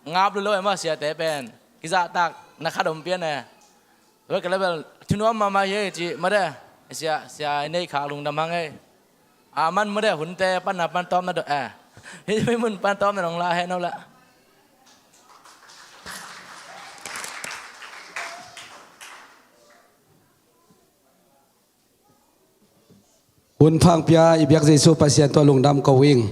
ngap lolo e maw siate pen. Kizahtak na khat om pian e. Tua ke le bel thunuam mahmah hi ei ci mare. Sia, sia i nei khak lungdam hang ei. A man mare hunte panna pan tawm na do e. Hih mun pan tawm na dong la he no la. Hun phang pia i biak Jesu Pasian tua lungdam ko ing.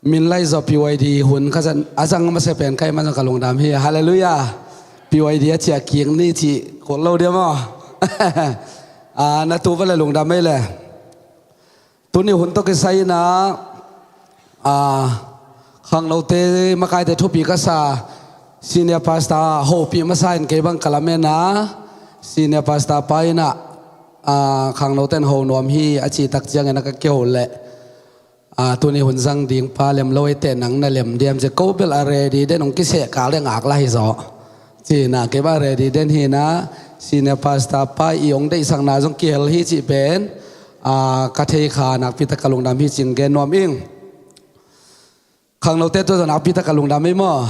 Min lai zaw P Y D hun ka zan a zang masa pen kai man zang ka lungdam hi. Halleluiah. P Y D a ciah kik ni ci kol lo dia maw. Ah, na tu va le lungdam ei le. Tuni hun tawh kisai inah, ah, khangnote makaite thupi ka sa, Senior Pastor hopih masa in kei bang ka lamen a, Senior Pastor pa inah, ah, khangnote in ho nuam hi a cih tak ciangin a ka kiho leh, ah, tuni hun zang ding pa lem lo ei teh nang na lem diam ci ko bel a ready den hong kiseh kal deng ak la hi zaw. Cihna kei bang ready den hi na, Senior Pastor pa i hong deihsakna zong kihel hi cih pen, ah, ka thei kha nakpi tak ka lungdam hi cing gen nuam ing. Khangnote tua zong nakpi tak ka lungdam ei maw.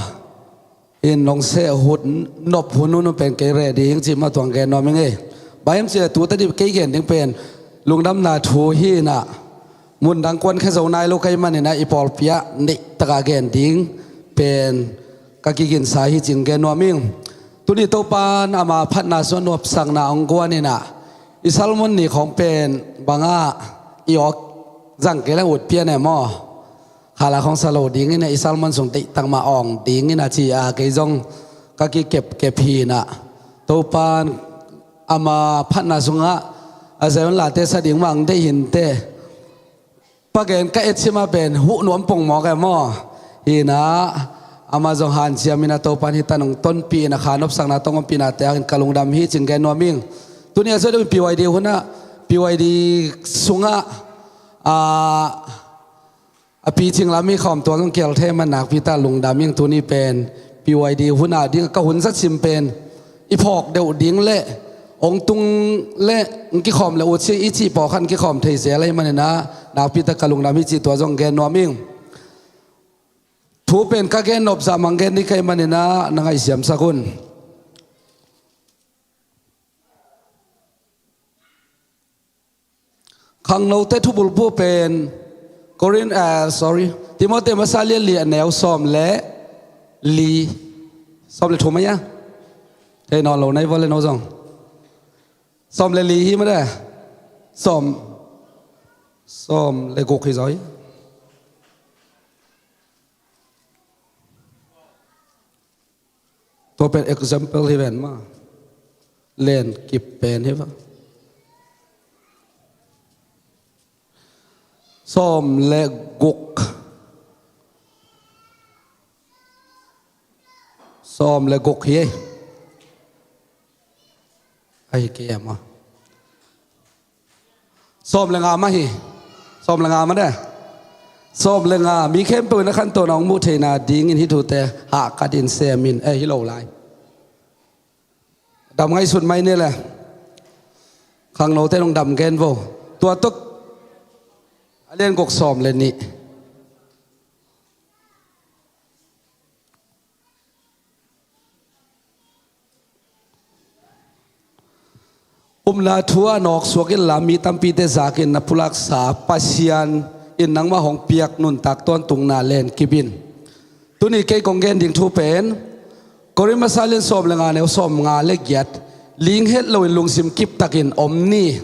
In nong seh hun nop hun hun pen kei ready ing cih maw tuang gen nuam ing ei. Bang hiam cih leh tu tadi kei gen ding pen lungdamna thu hi na. Mundang kuan khe zo nai lo kei maninah i pawlpi ah neih takah gen ding pen ka kiginsa hi cing gen nuam ing. Tuni Topan ama phatna sungah nuamsakna hong guan inah i Salmon ni khawng pen bangah i awk zang kei le ut pian e maw. Khala khawng sa lo ding inah i Salmon sung deihtak mah awng ding inah ci a kei zong ka kikepkep hi inah Topan ama phatna sungah a Zion late sa ding mah ang deih hinteh. Pagen ka etsim a pen huh nuam pong mawk e maw. Hi inah ama zong hanciam inah Topan hi tan hong tonpih inah kha nopsakna tong ompihna te akin ka lungdam hi cing gen nuam ing. Tuni a zua deuh in P Y D hunah P Y D sungah, ah, a picing lam hi khawm tua zong kial thei man nakpi tak lungdam ing tuni pen P Y D hunah ding ka hun zat sim pen i phawk deuh ding le hong tung le hong kikhawm le ut si i cih pawlkhat hong kikhawm thei zel ahi maninah nakpi tak ka lungdam hi cih tua zong gen nuam ing. Thu pen ka gen nop zah mang gen ding ka hih maninah na ngaihsiamsak un. Khangnote thubulphuh pen Korin, ah, sorry, Timote masa lian li a neu sawm le li, sawm le thum ahi a. Thei nawn lo na hi vua le no zong. Sawm le li hi mah de. Sawm, sawm le guk hi zaw hi. Tua pen example hi ven maw. Len kip pen hi va. Sawm le guk. Sawm le guk hi ei. Ahi kei a maw. Sawm le nga mah hi. Sawm le nga mah de. Sawm le nga. Mi khempeuh in a khantohna hong muh theihna dingin hih thute hahkat in sem in. Eh, hi lo lai. Dam ngaihsut mai ni le. Khangnote nong dam gen vo. Tua tuk a lian guk sawm le nih. Upna thu a nawk suak inla mi tampite zakin na pulaksa Pasian in nangmah hong piak nuntak tawntungna len kip in. Tuni kei kong gen ding thu pen Korin masa lian sawm le nga neu sawm nga le giat. Ling het loin lungsim kip takin om ni.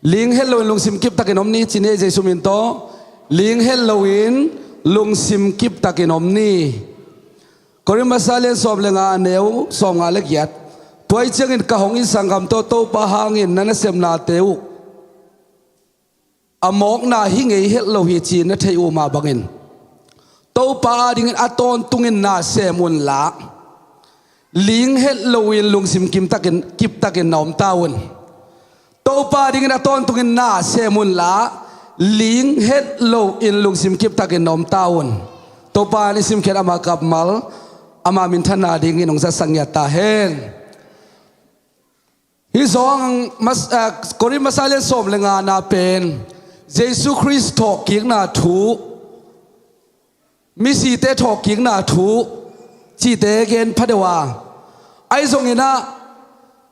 Ling het loin lungsim kiptakin om ni, ci ni ei, Jesu min tawh. Ling het loin lungsim kiptakin om ni. Korin masa lian sawm le nga, neu sawm nga le giat. Tua ahih ciangin ka hong it sanggam tawh Topa hangin na nasepnate uh a mawkna hi ngei het lo hi ci na theih uh mah bangin, Topa adingin a tawntungin na sem unla, ling het loin lungsim kimtakin, kiptakin na om ta un. Topa adingin a tawntungin na sem unla, ling het loin lungsim kiptakin na om ta un. Topa in i simkhiat ama kammal, ama minthanna dingin hong zatsak ngiat ta hen. Hih zong mas, ah, Korin masa lian sawm le nga na pen Jesu Khrist thawhkikna thu, misite thawhkikna thu cihte gen pha deuh a, ahi zongin ah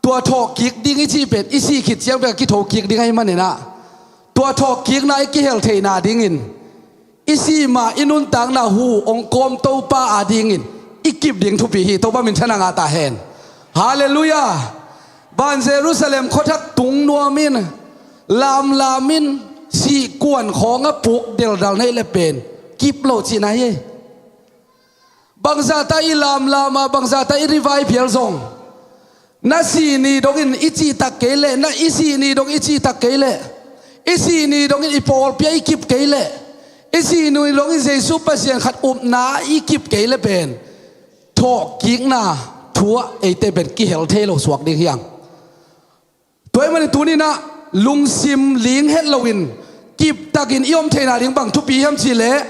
tua thawhkik ding i cih pen i sih khit ciang bek a kithokik ding ahih manin ah, tua thawhkikna i kihel theihna dingin i sih ma i nuntakna hu hong kawm Topa adingin i kip ding thupi hi. Topa minthanna ngah ta hen. Halleluiah. Van Jerusalem khuathak tung nuam in, lamlam in, sihkuan khawng a puk deldal na hih leh pen kip lo cihna hi. Bangzahta i lamlam a, bangzahta i revive phial zong, na sih ni dongin i cihtak kei leh, na i sih ni dong i cihtak kei leh, i sih ni dongin i pawlpi ah i kip kei leh, i sih ni dongin Jesu Pasian khat upna ah i kip kei leh pen thawhkikna thu ah eite pen kihel thei lo suak ding hi hang. Tua ahih manin tuni-in ah lungsim ling het loin kiptakin i om theihna ding bang thupi hiam cih leh,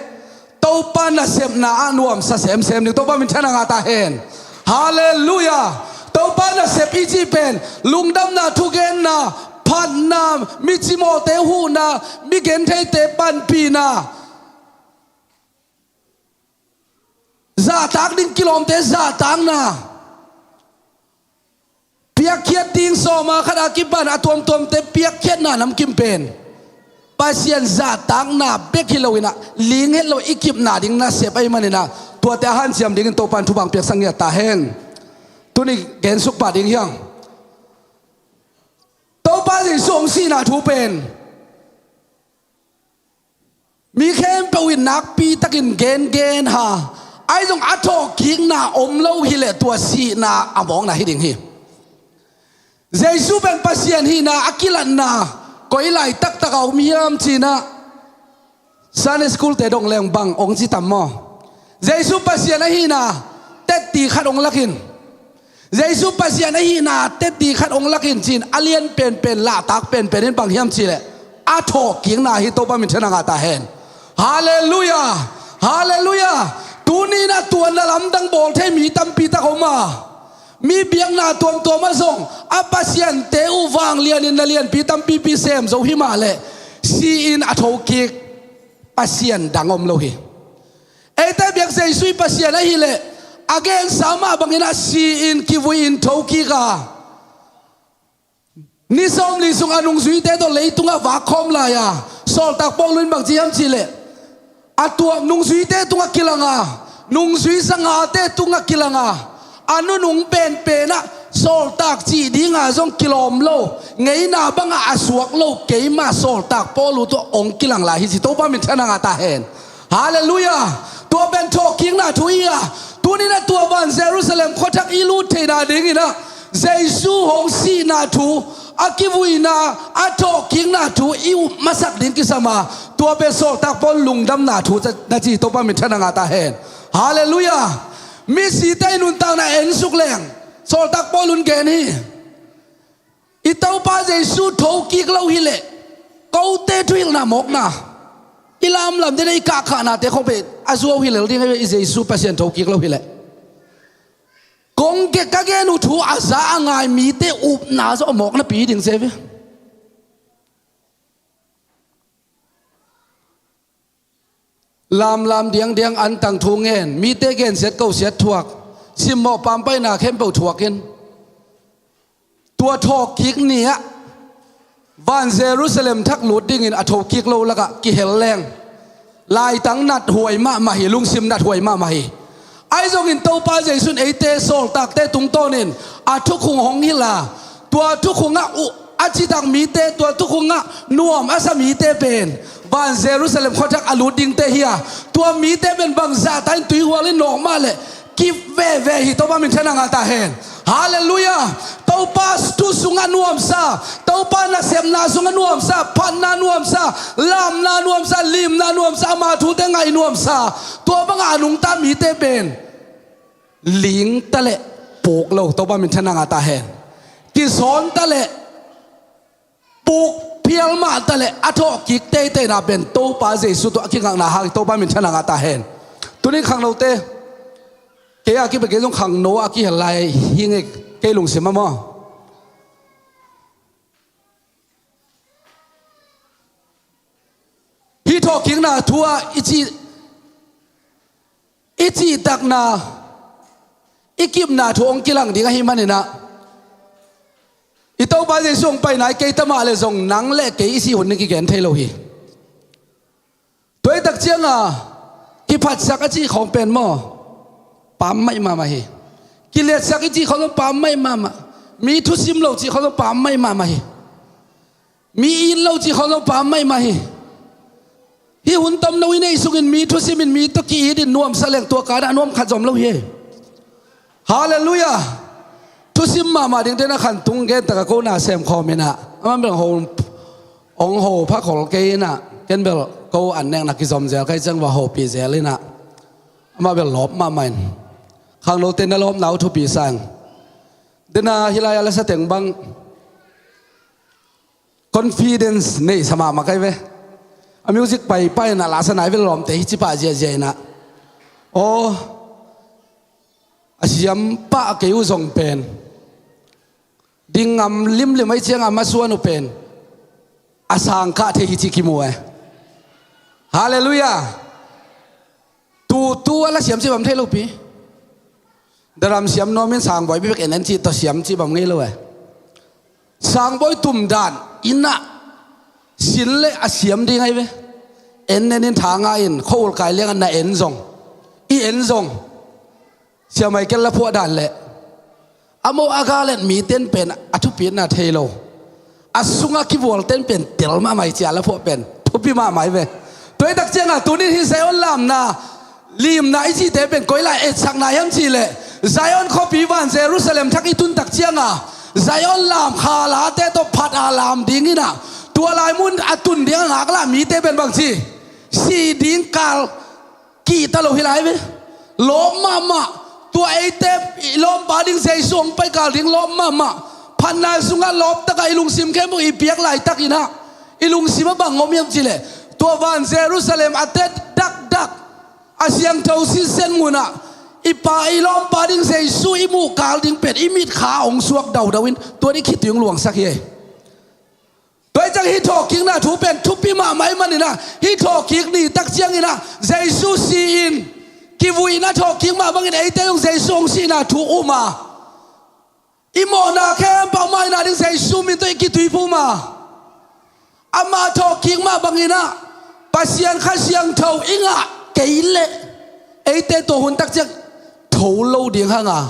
Topa nasepna ah nuamsa semsem ding. Topa minthanna ngah ta hen. Halleluiah. Topa nasep i cih pen lungdamna, thugenna, phatna, mi cimawhte huhna, mi gentheite panpihna, zahtak ding kilawmte zahtakna, piakkhiat ding sawm a khat a kipan a tuamtuamte piakkhiatna namkim pen Pasian zahtakna bek hi loin ah, ling het lo i kipna ding nasep ahih manin ah, tuate a hanciam dingin Topa in thupha hong piaksak ngiat ta hen. Tuni gensuk pah ding hi hang. Topa Jesu hong sihna thu pen mi khempeuh in nakpitakin gengen ha. Ahi zong a thawhkikna om lo hi leh tua sihna a mawkna hi ding hi. Jesu pen Pasian hihna a kilatna koi lai taktak a om hiam ci-in ah, Sunday school-te dong leng bang hong ci tam maw? Jesu Pasian ahihna tetti khat hong lak in, Jesu Pasian ahihna tetti khat hong lak in ci-in a lian penpen, lahtak penpen in bang hiam cih leh a thawhkikna hi. Topa minthanna ngah ta hen. Halleluiah. Halleluiah. Tuni-in ah tua na lamdang bawl thei mi tampi tak om a, mi biakna tuamtuam ah zong a pasiante uh vanglianin na lianpi tampipi sem zo hi mah leh, si-in a thokik pasian dang om lo hi. Eite biak Jesu i Pasian ahih leh a gensa mah bangin ah si-in kivui-in thokik a, ni sawmli sungah nungzuite tawh leitungah vakkhawm lai-a, sawltak Paul in bang ci hiam cih leh, a tuam nungzuite tungah kilang a, nungzui zangate tungah kilang a, a nunung penpen ah sawltak cih dinga zong kilawm lo, ngeina bangah a suak lo keima sawltak Paul uh tawh hong kilang lai hi ci. Topa minthanna ngah ta hen. Halleluiah. Tua pen thawhkikna thu hi a, tuni-in ah tua van Jerusalem khuathak i lut theihna dingin ah Jesu hong sihna thu, a kivuina, a thawhkikna thu i up masak ding kisam a, tua pen sawltak Paul lungdamna thu na ci. Topa minthanna ngah ta hen. Halleluiah. Misite i nuntakna en suk leng, sawltak Paul un gen hi. I Topa Jesu thokik lo hi leh, kote thuhilhna mawkna, i lamlam dena i kahkhahnate khong pen a zuau hi lel ding hi ve. I Jesu Pasian thokik lo hi leh, kong gen, ka gen uh thu a za a ngai mite upna zawh mawkna pi ding se ve. Lamlam diangdiang, antang thu ngen, mite gensiat kosiat thuak, simmawh pampaihna khempeuh thuak in, tua thawhkik ni-ah van Jerusalem thak lut dingin a thokik lo lakah kihel leng, laitang nathuai mahmah hi, lungsim nathuai mahmah hi. Ahi zongin Topa Jesu in eite sawltakte tungtawnin a thukhung hong hilh a, tua thukhungah uh A citak mite, tua thukhun ah nuam a sa mite pen van Jerusalem khuathak a lut dingte hi a, tua mite pen bangzah ta in tuihual in nawk mah leh kip veve hi. Topa minthanna ngah ta hen. Halleluiah. Topa thu sungah nuamsa, Topa nasepna sungah nuamsa, phatna nuamsa, lamna nuamsa, limna nuamsa, ama thute ngaih nuamsa, tua bangah a nungta mite pen ling ta leh puk lo. Topa minthanna ngah ta hen. Kizawn ta leh puk phial mah ta leh a thawhkik teiteina pen Topa Jesu tawh a kingakna hang hi. Topa minthanna ngah ta hen. Tuni khangnote, kei a kipe kei zong khangno a kihel lai hi ngei, kei lungsim ah maw. Hih thawhkikna thu ah i cih, i cihtakna, i kipna thu hong kilang ding ahih manin ah, i Topa Jesu hong paina i kei ta mah leh zong nang leh kei i sih hun ding kigen thei lo hi. Tua hi tak cianga kiphatsak a cih khawng pen maw, pam maih mahmah hi. Kiliatsak i cih khawng zong pam maih mahmah. Mi thusim lo cih khawng zong pam maih mahmah hi. Mi it lo cih khawng zong pam maih mah hi. Hih hun tomno i neih sungin mi thusimin mi tawh ki-itin nuamsa leng tua kanah nuam khat zom lo hi. Halleluiah. Thusim mahmah dingte na khantung gen taka ko na semkhawm inah, amah bel ho, hong ho phakhol kei inah, ken bel ko an nekna kizom zel kai ciang va hopih zel inah, amah bel lawp mahmah in. Khangnote na lawpna uh thupi sang. Dena hilai a lasa teng bang confidence neihsa mahmah kai ve. A music paipai inah lasa nai ve lawmte hi ci pah ziahziah inah. Aw, a siam pah kei uh zong pen ding ngam limlim ahi cianga a masuan uh pen a sangkah thei hi ci kimu e. Halleluiah. Tutu a la siam ci bam thei lopi. Daram siam nuamin sangbawi bibek en en cih tawh siam ci bam ngei lo e. Sangbawi tumdan inah sin le a siam ding ahi ve. En en in thanga in khua-ul kai liangah na en zong, i en zong, siamai kel la phuah dan leh a mo a ga let miten pen a thupitna thei lo. A sungah kivualten pen tel mahmah hi cia la phuah pen thupi mahmah hi ve. Tua hi tak ciangah tunin hih Zion lamna, limna i cihte pen koi lai etsakna hiam cihleh, Zion khuapi van Jerusalem thak i tun tak ciangah Zion lam khalate tawh phat a lam dinginah, tua lai mun a tun dingah ngaklah mite pen bangci sih ding kal kihta lo hi lai ve. Lawp mahmah. Tua eite i lawmpa ding Jesu hong pai kal ding lawp mahmah. Phatna sungah lawptakah i lungsim khempeuh i piak laitakinah i lungsim a bang om hiam cihleh, tua van Jerusalem a tet dakdak, a siangtho sinsen munah i pa i lawmpa ding Jesu i muh kal ding pen i mitkha hong suak daudau in tua ding khitui hong luangsak hi. Tua hi ciang hih thawhkikna thu pen thupi mahmah ahih maninah, hih thawhkik ni tak cianginah Jesu si-in kivuina thawhkik mah bangin eite zong Jesu hong sihna thu um a, i mawhna khempeuh a maina ding Jesu min tawh i kituiphum a, ama thawhkik mah banginah Pasian Kha Siangtho i ngah kei leh eite tua hun tak ciang tho lo ding hang a.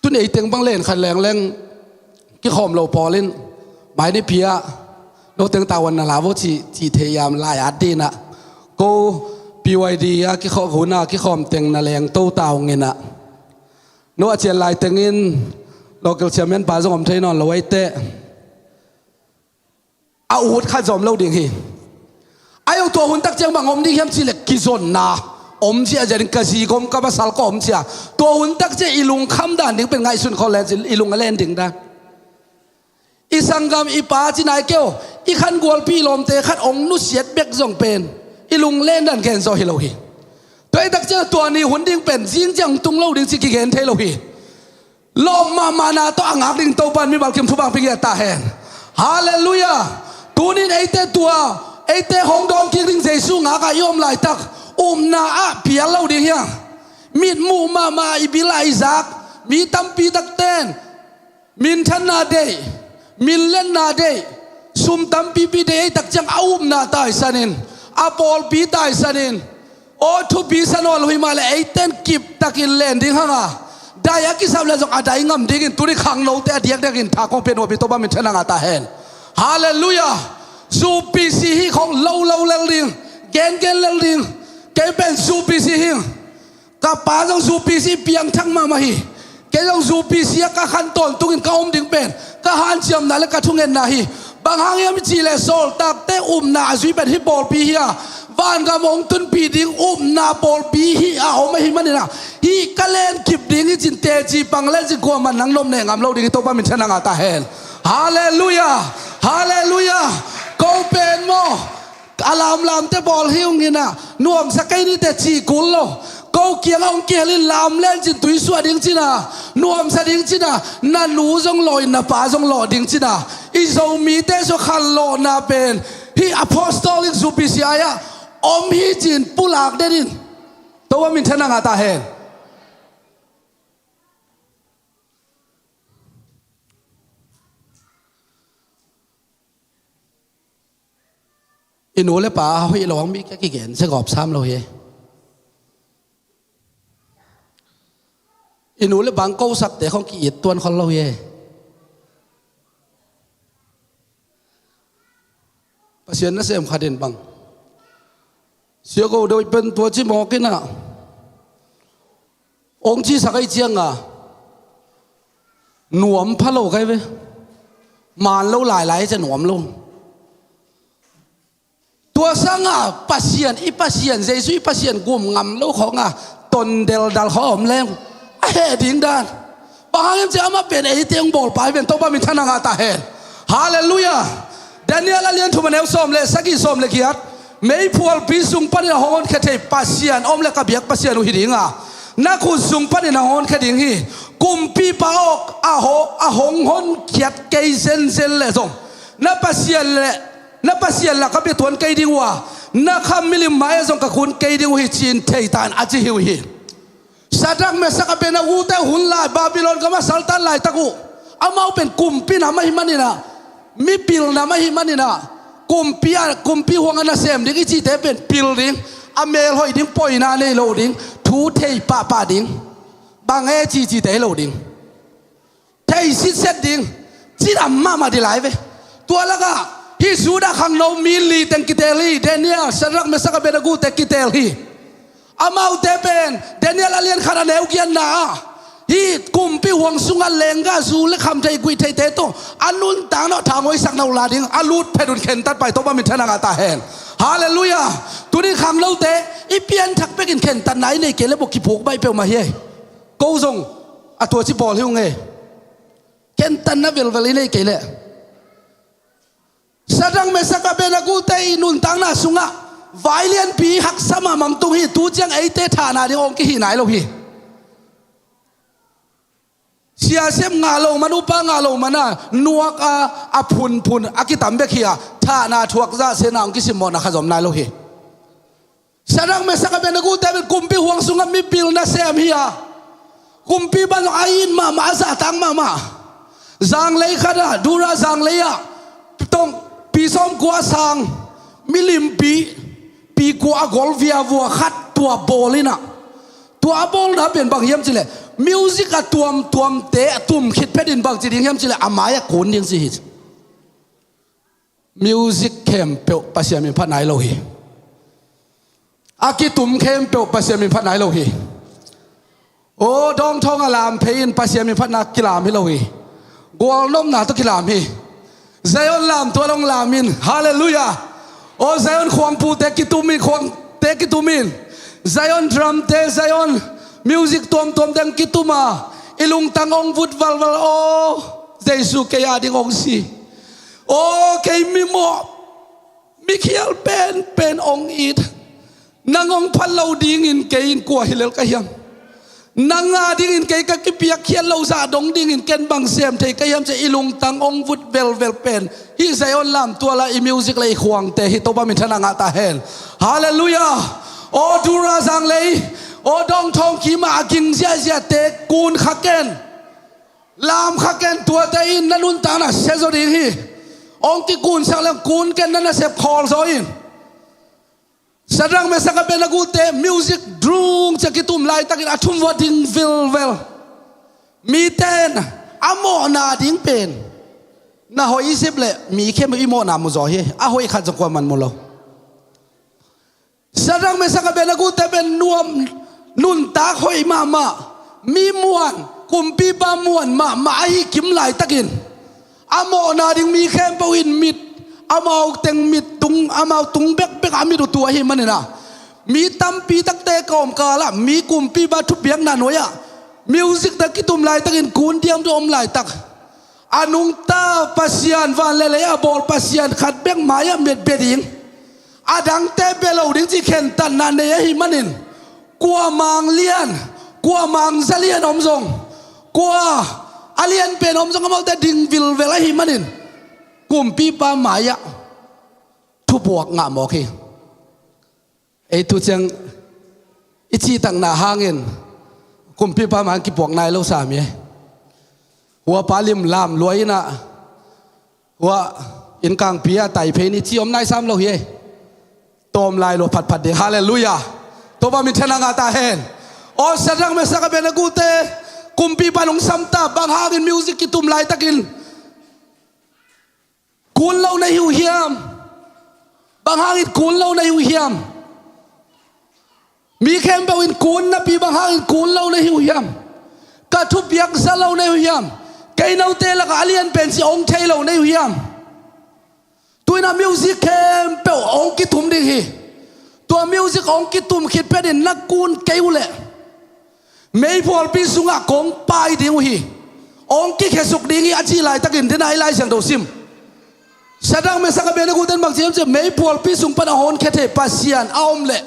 Tun ei teng bang len khat lengleng kikhawm lo pawl in mai ni pia, no teng tavuan na la vo ci, ci thei yam lai at dinah, ko P Y D a kikhawm hun a kikhawm teng na leng to taung inah, no a cian lai tengin local chairman pa zong om thei nawn lo aite. A ut khat zom lo ding hi. A yo tua hun tak ciang bang om ding hiam cihleh kizonna om ciahzia ding, ka zi gom ka pasal ka om cia. Tua hun tak ciang i lungkham dan ding pen ngaihsun khol le i lung a len ding dan. I sanggam i pa ci nai kei o, i khan gualpi i lawmte khat ong nusiat bek zong pen i lung len dan gen zawh hi lo hi. Tua hi tak ciang tua ni hun ding pen zing ciang tung lo ding ci kigen thei lo hi. Lawp mahmahna tawh a ngak ding Topa in mimal kim thupha pia ta hen. Halleluiah. Tunin eite tua, eite hong dawng kik ding Jesu ngakah i om laitak, upna ah pial lo ding hiam? Mitmuh mahmah i bil ah i zak mi tampi takten minthanna deih, minletna deih, sum tampipi deih ei tak ciang a upna taisanin, a pawlpi taisanin, aw thupi sa nawn lo hi mah leh eiten kiptakin len ding hang a, Dai a kisap le zong a dai ngam dingin tuni khangnote a diakdiakin tha kong pia nuam hi, Topa minthanna ngah ta hen. Halleluiah. Zupisi hi khong lo lo lel ding, gengen lel ding. Kei pen zupisi hi. Ka pa zong zupisi piangthak mahmah hi. Kei zong zupisi a ka khan tawntungin ka om ding pen ka hanciamna le ka thungetna hi. Bang hang hiam i cih leh sawltakte upna a zui pen hih pawlpi hi a, vangam hong tunpih ding upna pawlpi hi a om ahih manin ah, hih ka len kip ding hi cin teci pang le cin kuamah nang nop neh ngam lo ding hi, Topa minthanna ngah ta hen. Halleluiah. Halleluiah. Ko pen maw, a lamlamte bawl hi ung in ah, nuamsa kei ni teh cih kul lo. Ko kiangah hong kihel in lam len cin tuisuah ding cin ah, nuamsa ding cin ah, na nu zong lawh in na pa zong lawh ding cin ah. I Zomite sua khanlawhna pen hih apostolic zupisi ai-ah om hi cin pulak den in, Topa minthanna ngah ta hen. I nu le pa a hoih lo hang mi kia kigen se gawp sam lo hi. I nu le pa hong kosakte khong ki-it tuan khol lo hi. Pasian nasem khat in bang, sia ko deuh pen tua ci mawk in ah, hong cisak ahih ciangah nuam pha lo kai ve. Man lo lailai cia nuam lo. Tua sangah Pasian, i Pasian, Jesu i Pasian gum ngam lo khawngah ton deldal khawng om leng a heh ding dan. Bang hang hiam cia amah pen eite hong bawlpa hi pen, Topa minthanna ngah ta hen. Halleluiah. Daniel a lian thum a neu sawm le sagih, sawm le giat. Meiphualpi sung panin a hong honkhia thei Pasian om le ka biak Pasian uh hi ding a, na khut sung panin a hong honkhia ding hi. Kumpipa aw, a ho-, a hong honkhiat kei zenzen le zong na Pasian le, na Pasian lak a bia tuan kei ding uh a, na kham milim mai-ah zong ka kun kei ding uh hi, ci-in thei ta in, a ci hi uh hi. Sadrak, Mesak, Abednego te hun lai, Babylon gam a saltan laitak uh, amau pen kumpi nam ahih manin ah, mipil nam ahih manin ah, kumpi a, kumpi huang a nasem ding i cihte pen pil ding, a melhoih ding, poina nei lo ding, thu thei pahpah ding, bang e cihcihte hi lo ding. Thei sitset ding, cidam mahmah ding lai ve. Tua lakah hih Judah khangno mi li teng kiteel hi, Daniel, Sadrak, Mesak, Abednego te kiteel hi. Amaute pen Daniel a lian khat a neu giatna ah, hih kumpi huang sungah lenggah zu le kham thei guih theite tawh a nuntakna thangoisak na uh la ding a lut phet un khentat pai, Topa minthanna ngah ta hen. Halleluiah. Tuni khangnote i pianthak bekin khentatna i nei kei le bawk kiphuk baih peuhmah hi. Ko zong a tua ci bawl hi ung e. Khentatna velvel i nei kei leh, Sadrak, Mesak, Abednego te i nuntakna sungah vai lianpi haksa mahmah hong tung hi. Tu ciang eite thahna ding hong kihih nai lo hi. Siasep ngah lo man, upa ngah lo man a nuak a, a phunphun a kitam bek hi a, thahna thuak zah sena hong kisimmawhna khat zom nai lo hi. Sadrak, Mesak, Abednego te pen kumpi huang sungah mipil nasem hi a, kumpi banah a it mahmah, a zahtak mahmah. Zanglei khat ah, Dura zanglei ah, tong pi sawmkua a sang milimpi, pi kua a gol viavua khat tua bawl in ah, tua a bawlna pen bang hiam cih leh, music a tuamtuamte a tum khit phetin bang ci ding hiam cih leh, a mai-ah kun ding ci hi. Music khempeuh Pasian min phat nai lo hi. A kitum khempeuh Pasian min phat nai lo hi. Aw, dawngthawng a lam phei in Pasian min phatna kilam hi lo hi. Gualnopna tawh kilam hi. Zion lamtual hong lam in. Halleluiah. Aw, Zion khuangpute kitum in, khuangte kitum in. Zion drumte, Zion music tuamtuamte hong kitum a, i lungtang hong vut valval. Aw, Jesu kei a ding hong si. Aw, kei mimawh, mikhial penpen hong it. Nang hong phat lo dingin kei in kua hi lel ka hiam? Nang a dingin kei ka kipiakkhiat lo zah dong dingin ken bang sem thei ka hiam, ci-a i lungtang hong vut velvel pen hih Zion lamtual a i music le i khuangte hi. Topa minthanna ngah ta hen. Halleluiah. Aw, Dura zanglei, aw, dawngthawng kim a ging ziahziahte kun kha ken. Lam kha ken, tuate in na nuntakna sia zaw ding hi. Hong kikunsak leng kun ken, na nasep khawl zaw in. Sadrak, Mesak, Abednego te music drung ci-a kitum laitakin a thum vua ding vilvel. Mite in a mawhna ding pen na hoih i sep leh mi khempeuh i mawhna mu zaw hi. A hoih khat zong kuaman mu lo. Sadrak, Mesak, Abednego te pen nuam, nuntak hoih mahmah, mi muan, kumpipa muan mahmah ahi kim laitakin a mawhna ding mi khempeuh in mit, amau teng mit tung, amau tung bekbek a mit uh tu ahih manin ah, mi tampi takte kawmkal ah mi kumpipa thupiakna nuai-ah music tawh kitum laitakin kun diam tawh om laitak, a nungta Pasian, van le lei a bawl Pasian khat bek mai-ah met bia ding, a dangte bia lo ding cih khentatna nei ahih manin, kua mang lian, kua mang za lian om zong, kua a lian pen om zong, amaute ding vilvel ahih manin kumpipa mai-ah thupuak ngah mawk hi. Ei tu ciang i cihtakna hangin kumpipa mai-ah kipuak nai lo sam hi. Hua pa lim lam lua in ah, hua inn kangpi ah tai phei ni ci om nai sam lo hi. Tawm lai lua phatphat ding. Halleluiah. Topa minthanna ngah ta hen. Aw, Sadrak, Mesak, Abednego te kumpipa in hong samta, bang hangin music kitum laitakin kun lo na hi uh hiam? Bang hangin kun lo na hi uh hiam? Mi khempeuh in kun napi bang hangin kun lo na hi uh hiam? Ka thupiak za lo na hi uh hiam? Kei note lakah a lian pen ci hong thei lo na hi uh hiam? Tu-in ah music khempeuh hong kithum ding hi. Tua music hong kithum khit phetin na kun kei uh leh meiphualpi sungah kong pai ding uh hi. Hong kikhesuk ding hi a cih laitakin, dena i Lai Siangtho sim, Sadrak, Mesak, Abednego ten bang ci hiam cih leh, meiphualpi sung pan a honkhia thei Pasian a om leh,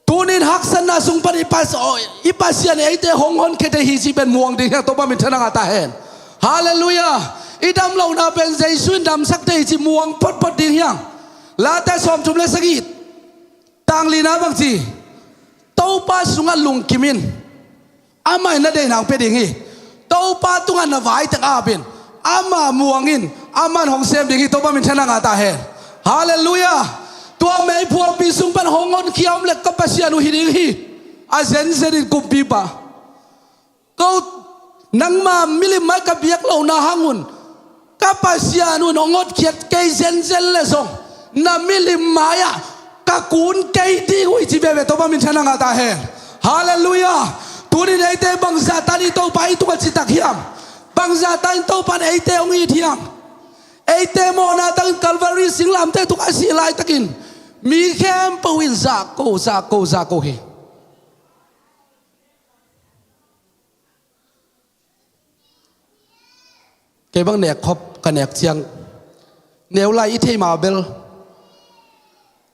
tuni-in haksatna sung pan i Pas-, i Pasian eite hong honkhia thei hi cih pen muang ding hi hang. Topa minthanna ngah ta hen. Halleluiah. I damlohna pen Jesu in damsak thei hi cih muang photphot ding hi hang. Late sawmthum le sagih, tang lina bang ci? Topa sungah lungkim in, amah in na deihna hong pia ding hi. Topa tungah na vai teng ap in, amah muang in, amah in hong sem ding hi. Topa minthanna ngah ta hen. Halleluiah. Tua meiphualpi sung pan hong honkhia om leh ka Pasian uh hi ding hi. A zenzen in kumpipa, ko, nangma milim mai ka biak lohna hang un ka Pasian un hong hotkhiat kei zenzen leh zong, na milim mai-ah ka kun kei ding uh hi ci veve. Topa minthanna ngah ta hen. Halleluiah. Tuni-in eite bangzahta in Topa i tungah citak hiam? Bangzahta in Topa in eite hong it hiam? Eite mawhna tangin Calvary singlamteh tungah a sih laitakin mi khempeuh in zahko, zahko, zahko hi. Kei bang nek khop ka nek ciang, neu lai i theih mah bel,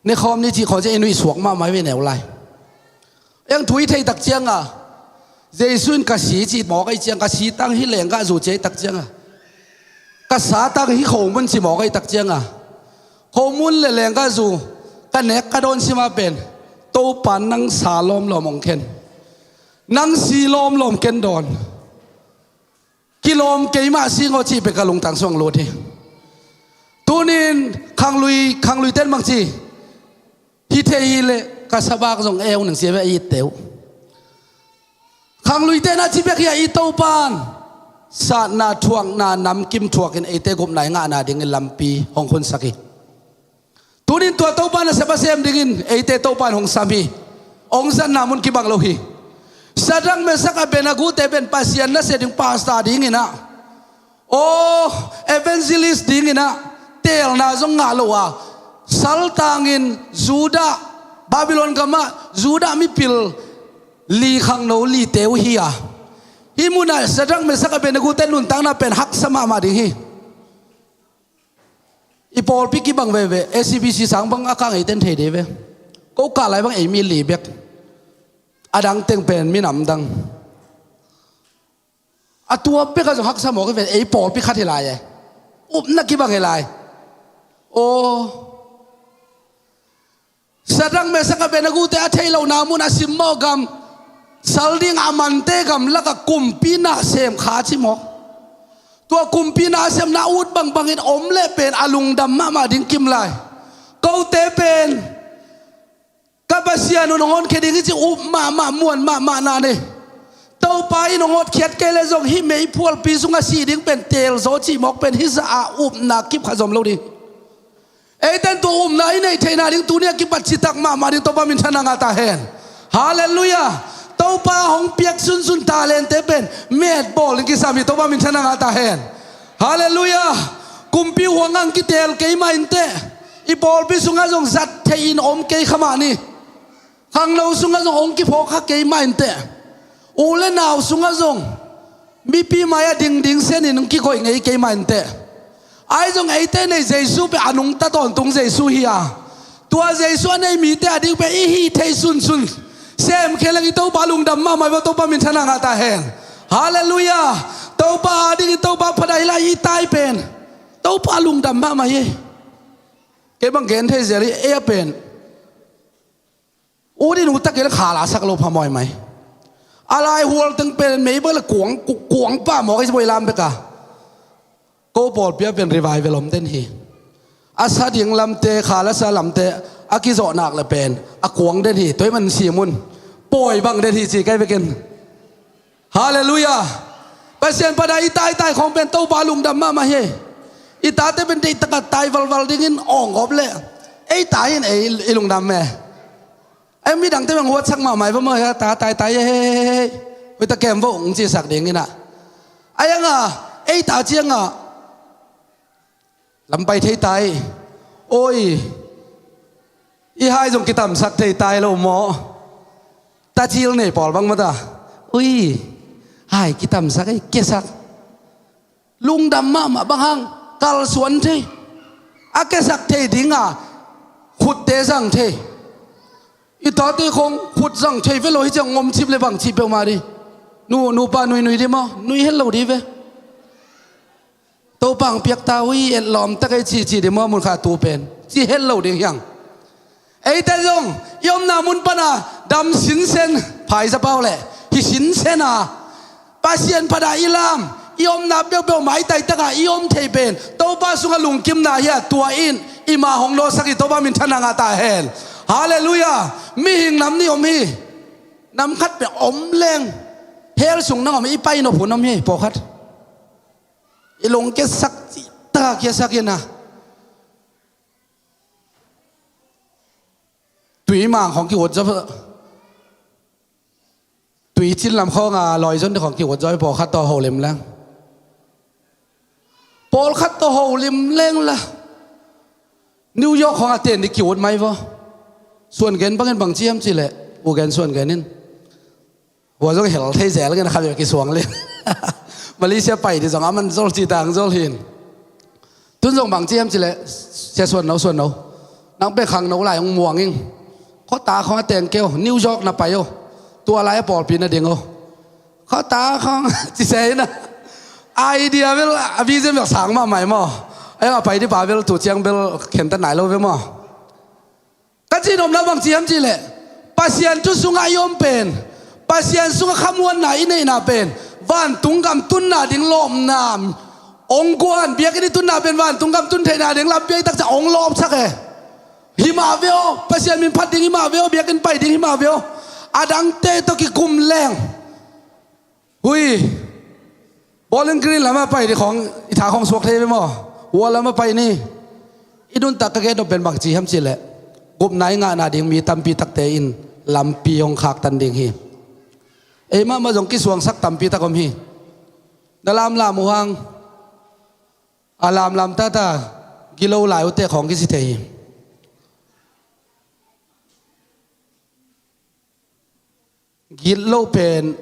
ne khawm ni cih khawng ciang i nuih suak mahmah hi ve, neu lai. Eng thu i theih tak ciang a, Jesu in ka si cih mawk ahih ciang, ka si tang hih lenggahzu ci ahih tak ciang a, ka sa tang hih khomun ci mawk ahih tak ciang a, khomun le lenggahzu ka nek ka dawn sim a pen, Topa in nang sa lawmlawm hong khen, nang si lawmlawm ken dawn. Kilawm keimah sing aw cih pen ka lungtang sungah lut hi. Tuni-in khanglui, khanglui ten bang ci? Hi thei hi leh ka sabak zong eu ning ci ve, a itte uh. Khanglui ten a ci bek hi a, i Topa in satna thuakna namkim thuakin eite gupna i ngahna dingin lampi hong khunsak hi. Tuni-in tua Topa nasep a sem dingin eite Topa in hong sam hi. Hong zatna mun kibang lo hi. Sadrak, Mesak, Abednego te pen Pasian nasem ding pastor dingin ah, aw, evangelist dingin ah teelna zong ngah lo a, saltangin Judah, Babylon gamah Judah mipil li khangno lite uh hi a, hih munah Sadrak, Mesak, Abednego te nuntakna pen haksa mahmah ding hi. I pawlpi kibang veve, S C B C sang bang a kang eite in thei dei ve. Ko kah lai bang ei mi li bek, a dang teng pen minam dang. A tua pek a zong haksa mawk hi ve, ei pawlpi khat hi lai e. Upna kibang hi lai. Aw. Sadrak, Mesak, Abednego te a theih lohna mun a simmawh gam, sal ding a mante gam lakah kumpi nasem kha ci mawk. Tua kumpi nasemna ut bangbangin om leh pen a lungdam mahmah ding kim lai. Kote pen ka Pasian un hong honkhia ding hi ci up mahmah, muan mahmah na nei. Topa in hong hotkhiat kei leh zong hih meiphualpi sungah sih ding pen teel zaw cih mawk pen hih zah a upna kip khat zom lo ding. Eite'n tua upna i neih theihna ding tuni a kipat citak mahmah ding Topa minthanna ngah ta hen. Halleluiah. Topa hong piak sunsun talente pen meet bawl ding kisam hi, Topa minthanna ngah ta hen. Halleluiah. Kumpi huang ang kiteel kei mah inteh. I pawlpi sungah zong zat theih in om kei kha mah ni. Khangno sungah zong hong kiphawk kha kei mah inteh. U le nau sungah zong mipi mai-ah dingding senin hong kikoih ngei kei mah inteh. Ahi zong eite nei Jesu pen a nungta tawntung Jesu hi a, tua Jesu a nei mite a ding pen i hih theih sunsun sem khe leng i Topa lungdam mahmah hi vo, Topa minthanna ngah ta hen. Halleluiah. Topa a dingin Topa phat a hi lai i tai pen Topa lungdam mahmah hi. Kei bang gen thei zel hi, ei a pen ut in ut tak kei leh kha la sak lo phamawh mai. A lai hual teng pen mei bang le kuang, ku-, kuang pah mawk a hi, voi lam bek a. Ko pawlpi ah pen revival om den hi. A sa ding lamte, kha la sa lamte a kizawh nak le pen a kuang den hi. Tua hi man simun pawi bang den hi ci kai vekin. Halleluiah. Pasian phat a i taitai khawng pen Topa lungdam mahmah hi. I tate pen deihtak a tai valval dingin awng gawp leh ei ta hi in ei i lungdam e. Ei midangte bang huatsak mahmah hi va maw, ei ta taitai e, hei, hei, hei. Hoi ta kem vo hong cisak dingin ah. Ai ang a, ei ta ciang a lam pai thei ta hi. Oi, i hai zong kitamsak thei ta hi lo maw? Ta cil nei pawl bang mata. Ui, hai kitamsak ei, kiasak. Lungdam mahmah, bang hang, kalsuan thei. A kiasak thei ding a khutte zang thei. I tate khawng khut zang thei ve lo hi ciang ngom cip le bang cih peuhmah dih. Nu, nupa nuinui dih maw, nui het lo dih ve. Topa hong piak ta uh hi, etlawm tak ei cihcih dih maw, mun kha tu pen cih het lo ding hiang. Eite zong i omna mun pana dam sinsen, phaizapau le hi sinsen a, Pasian phat a i lam, i omna peuhpeuh maitai tak a i om thei pen Topa sungah lungkimna hi a, tua in i ma hong nawlsak hi, Topa minthanna ngah ta hen. Halleluiah. Mihing nam nih om hi. Nam khat peuh om leng hell sung nang om, i pai nop hun om hi, pawlkhat. I lung kiasak, tak a kiasak in a. Tui mang khawng ki-ut zaw. Tui cin lam khawng a lawi zon dih khawng ki-ut zaw, pawlkhat tawh holim leng. Pawlkhat tawh holim leng la. New York khawng a ten dih ki-ut mai vaw. Suan gen bangin bang ci hiam cih leh, u gen suan gen in. Hua zong hel thei zel ngen a khat bek kisuang le. Malaysia pai dih zong a man zol ci tang zol hin. Tun zong bang ci hiam cih leh, sia suan no, suan no. Nang pen khangno lai hong muang ing. Khuata khawng a teng kei o, New York na pai o. Tua lai a pawlpi na ding o. Khuata khawng ci se hi na. Idea bel, a vision bel sang mahmah hi maw. Ai a pai dih pa bel tu ciang bel khentat nai lo ve maw. Ka cihnopna bang ci hiam cih leh, Pasian thu sungah i om pen, Pasian sungah khamuanna i neihna pen vantung gam tunna ding lawpna hong guan, biakinn i tunna pen vantung gam tun theihna ding lampi a i taksa hong lawpsak e. Hi mah ve aw, Pasian min phat ding hi mah ve aw, biakinn pai ding hi mah ve aw. A dangte tawh kikum leng. Hui. Bowling Green lamah pai dih khawng, i tha khawng suak thei ve maw? Hua lamah pai ni. I nuntak ka gen nop pen bang ci hiam cih leh, gupna i ngahna ding mi tampi takte in lampi hong khaktan ding hi. Ei mahmah zong kisuangsak tampi tak om hi. Na lamlam uh hang. A lamlam tata, gilo lai uh teh khawng kisi thei hi. Gilo pen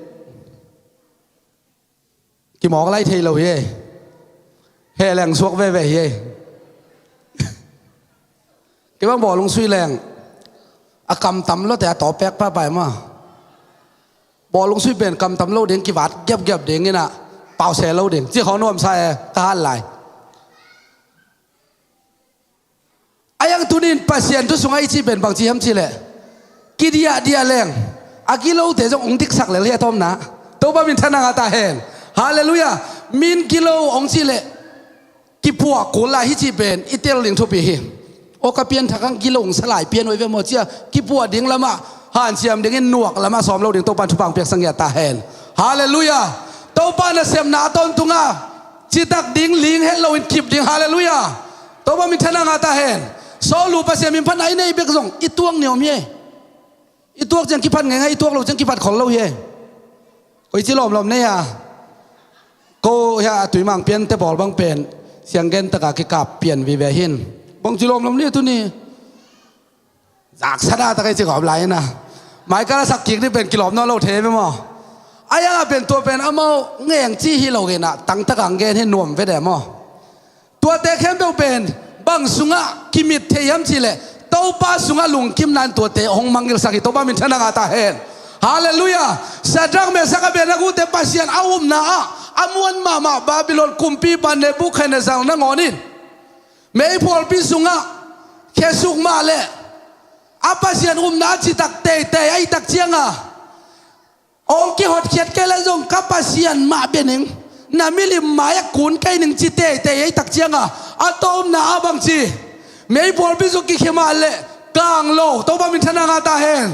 kimawk lai thei lo hi ei. Heh leng suak veve hi ei. Kei bang bawlung sui leng a kam tam lo te a tawpek pahpah hi maw. Bawlung sui pen kam tam lo ding, kivat giapgiap ding in a, pause lo ding ci khawng nuamsa e, ka hat lai. A yang tunin Pasian thu sungah i cih pen bang ci hiam cih leh, kidiahdiah leng a gilote zong hong diksak lel hi a tawpna. Topa minthanna ngah ta hen. Halleluiah. Min gilo hong cih leh kipuah kul lai hi cih pen i tel ding thupi hi. Aw ka pianthak hang gilo hong sa lai pian uh hi ve maw ci a, kipuah ding lamah hanciam dingin nuak lamah sawm lo ding Topa in thupha hong piaksak ngiat ta hen. Halleluiah. Topa nasepna a tawntunga citak ding, ling het loin kip ding. Halleluiah. Topa minthanna ngah ta hen. Sawlnu Pasian min phatna i neih bek zong i tuak ni om hi. I tuak ciang kiphat ngeingai, i tuak lo ciang kiphat khol lo hi. Koici lawmlawm nei a, ko hia a tuimang piante bawl bang pen sianggen taka kikap pian vive hin. Bangci lawmlawm nei a tuni. Zaksada taka i ci gawp lai ina. Maikal a sak kik ni pen kilawm nawn lo thei ve maw? A ianga pen tua pen amau ngeng ci hi lo ina, tangtaka ang gen hi nuam ve de maw? Tuate khempeuh pen bang sungah kimit thei hiam cihleh, Topa sungah lungkimna in tuate hong mangngilhsak hi. Topa minthanna ngah ta hen. Halleluiah. Sadrak, Mesak, Abednego te Pasian a upna ah a muan mahmah Babylon kumpipa Nebukhadnezzar nangawn in meiphualpi sungah khesuk mah leh a Pasian upna a citak teitei ahih tak cianga, hong kihotkhiat kei leh zong ka Pasian mah bia ning, na milim mai-ah kun kei ning ci teitei ahih tak cianga, a tawpna ah bangci, meiphualpi sung kikhia mah leh kang lo. Topa minthanna ngah ta hen.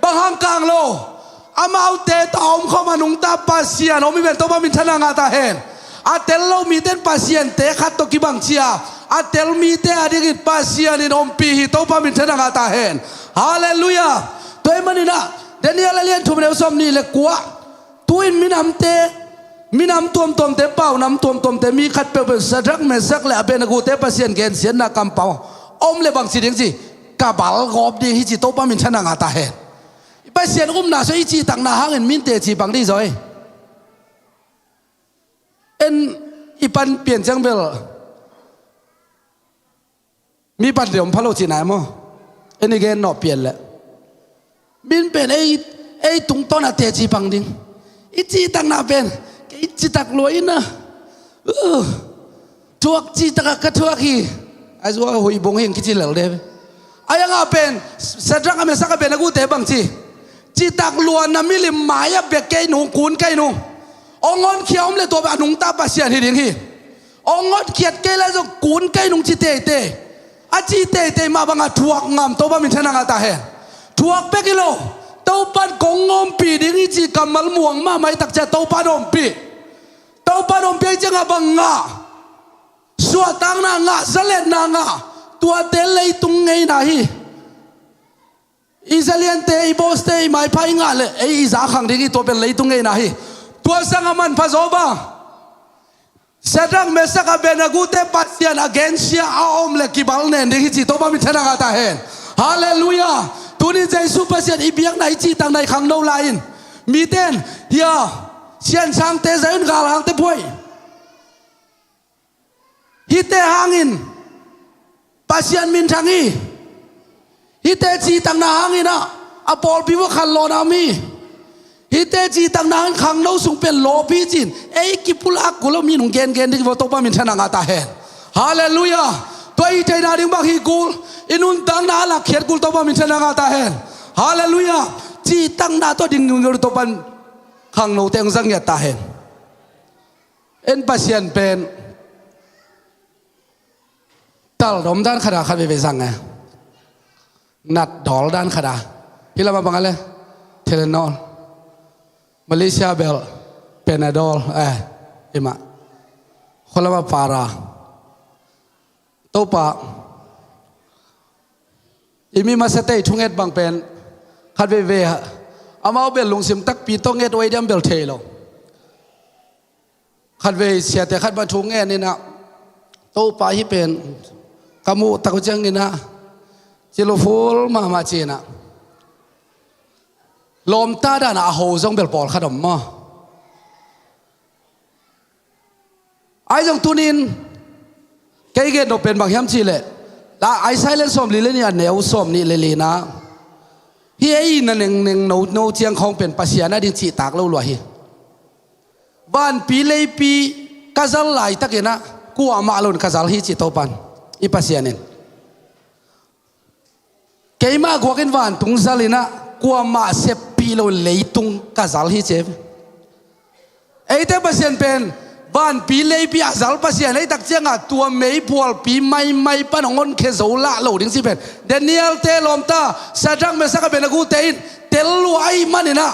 Bang hang kang lo? Amaute tawh a om khawm a nungta Pasian om hi ven. Topa minthanna ngah ta hen. A tel lo mite in pasiante khat tawh kibang cia, a tel mite a dingin Pasian in ompih hi. Topa minthanna ngah ta hen. Halleluiah. Tua ahih maninah Daniel a lian thum neu sawm nih le kua, tu-in minamte, minam tuamtuamte, paunam tuamtuamte, mi khat peuhpeuh Sadrak, Mesak le Abednego te Pasian gensiatna kampau om le bangci ding ci, ka bal gawp ding hi ci. Topa minthanna ngah ta hen. I Pasian upna sung i cihtakna hangin mite cih pang dih zaw hi. En i pan pian ciang bel mi pan deuh om pha lo cihna e maw? En i gen nawh pian leh min pen ei, ei tungtawn a teci pang ding. I cihtakna pen kei citak lua ina. Uh, thuak cihtakah ka thuak hi. A zua huih bung hi ang kici lel de. A iangah pen Sadrak, Mesak, Abednego te bangci, citak lua na milim mai-ah bia kei nung, kun kei nung. Hong honkhia om le tua beh a nungta Pasian hi ding hi. Hong hotkhiat kei leh zong kun kei nung ci teitei. A ci teitei mah bangah thuak ngam. Topa minthanna ngah ta hen. Thuak bek hi lo, Topan kong ompih ding hi ci kammal muang mahmah ahih tak ciah Topan ompih. Topan ompih ahih ciangah bang ngah? Suahtakna ngah, zaletna ngah. Tuate leitung ngeina hi. I zaliante, i bawste, i maipha i ngah leh ei i za khang ding hi. Tua pen leitung ngeina hi. Tua sangah manpha zaw bang, Sadrak, Mesak, Abednego te Pasian a gensia a om le kibal nen ding hi ci. Topa minthanna ngah ta hen. Halleluiah. Tuni Jesu Pasian i biakna, i cihtakna i khangno lai-in mite in hia, siansangte zai un, galhangte phuai, hihte hangin Pasian minthang hi. Hihte cihtakna hangin ah a pawlpi vua khanlawhna om hi. Hihte cihtakna hangin khangno sung pen lawp hi ci-in ei kipulak kul lo, mi nung gengen ding hi vua. Topa minthanna ngah ta hen. Halleluiah. Tua i theihna ding bang hi kul, i nuntakna a lakkhiat kul. Topa minthanna ngah ta hen. Halleluiah. Cihtakna tawh ding nungel Topan khangnote hong za ngiat ta hen. En Pasian pen taldom dan khata khat veivei zang e. Nat dawl dan khata. Hih lamah bang a le? Tylenol. Malaysia bel Panadol. Eh, i mah, khualama para. Topa, i mi masa tei thunget bang pen khat veivei amau bel lungsim takpi tawh nget uh ei diam bel thei lo. Khatvei siate khat bang thu ngen inah, Topa, hih pen ka muh tak uh cianginah ci luful mahmah ci inah, lawmta danah a ho zong bel pawlkhat om maw? Ai zong tunin kei gen nop pen bang hiam cihleh, la Isaiah lian sawmli le nih a neu sawmnih le lina, hih ei na nengneng no no ciang khawng pen Pasian a ding cihtak lo lua hi. Vanpi leipi ka zal laitakinah kuamah loin ka zal hi ci Topan, i Pasian in. Keimah guakin vantung zalinah kuamah seppih loin leitung ka zal hi ci. Eite Pasian pen vanpi leipi a zal Pasian ahih tak ciangah tua meiphualpi maimai pan hong honkhia zo lah lo ding ci pen Daniel te lawmta, Sadrak, Mesak, Abednego te in tel lua ahih maninah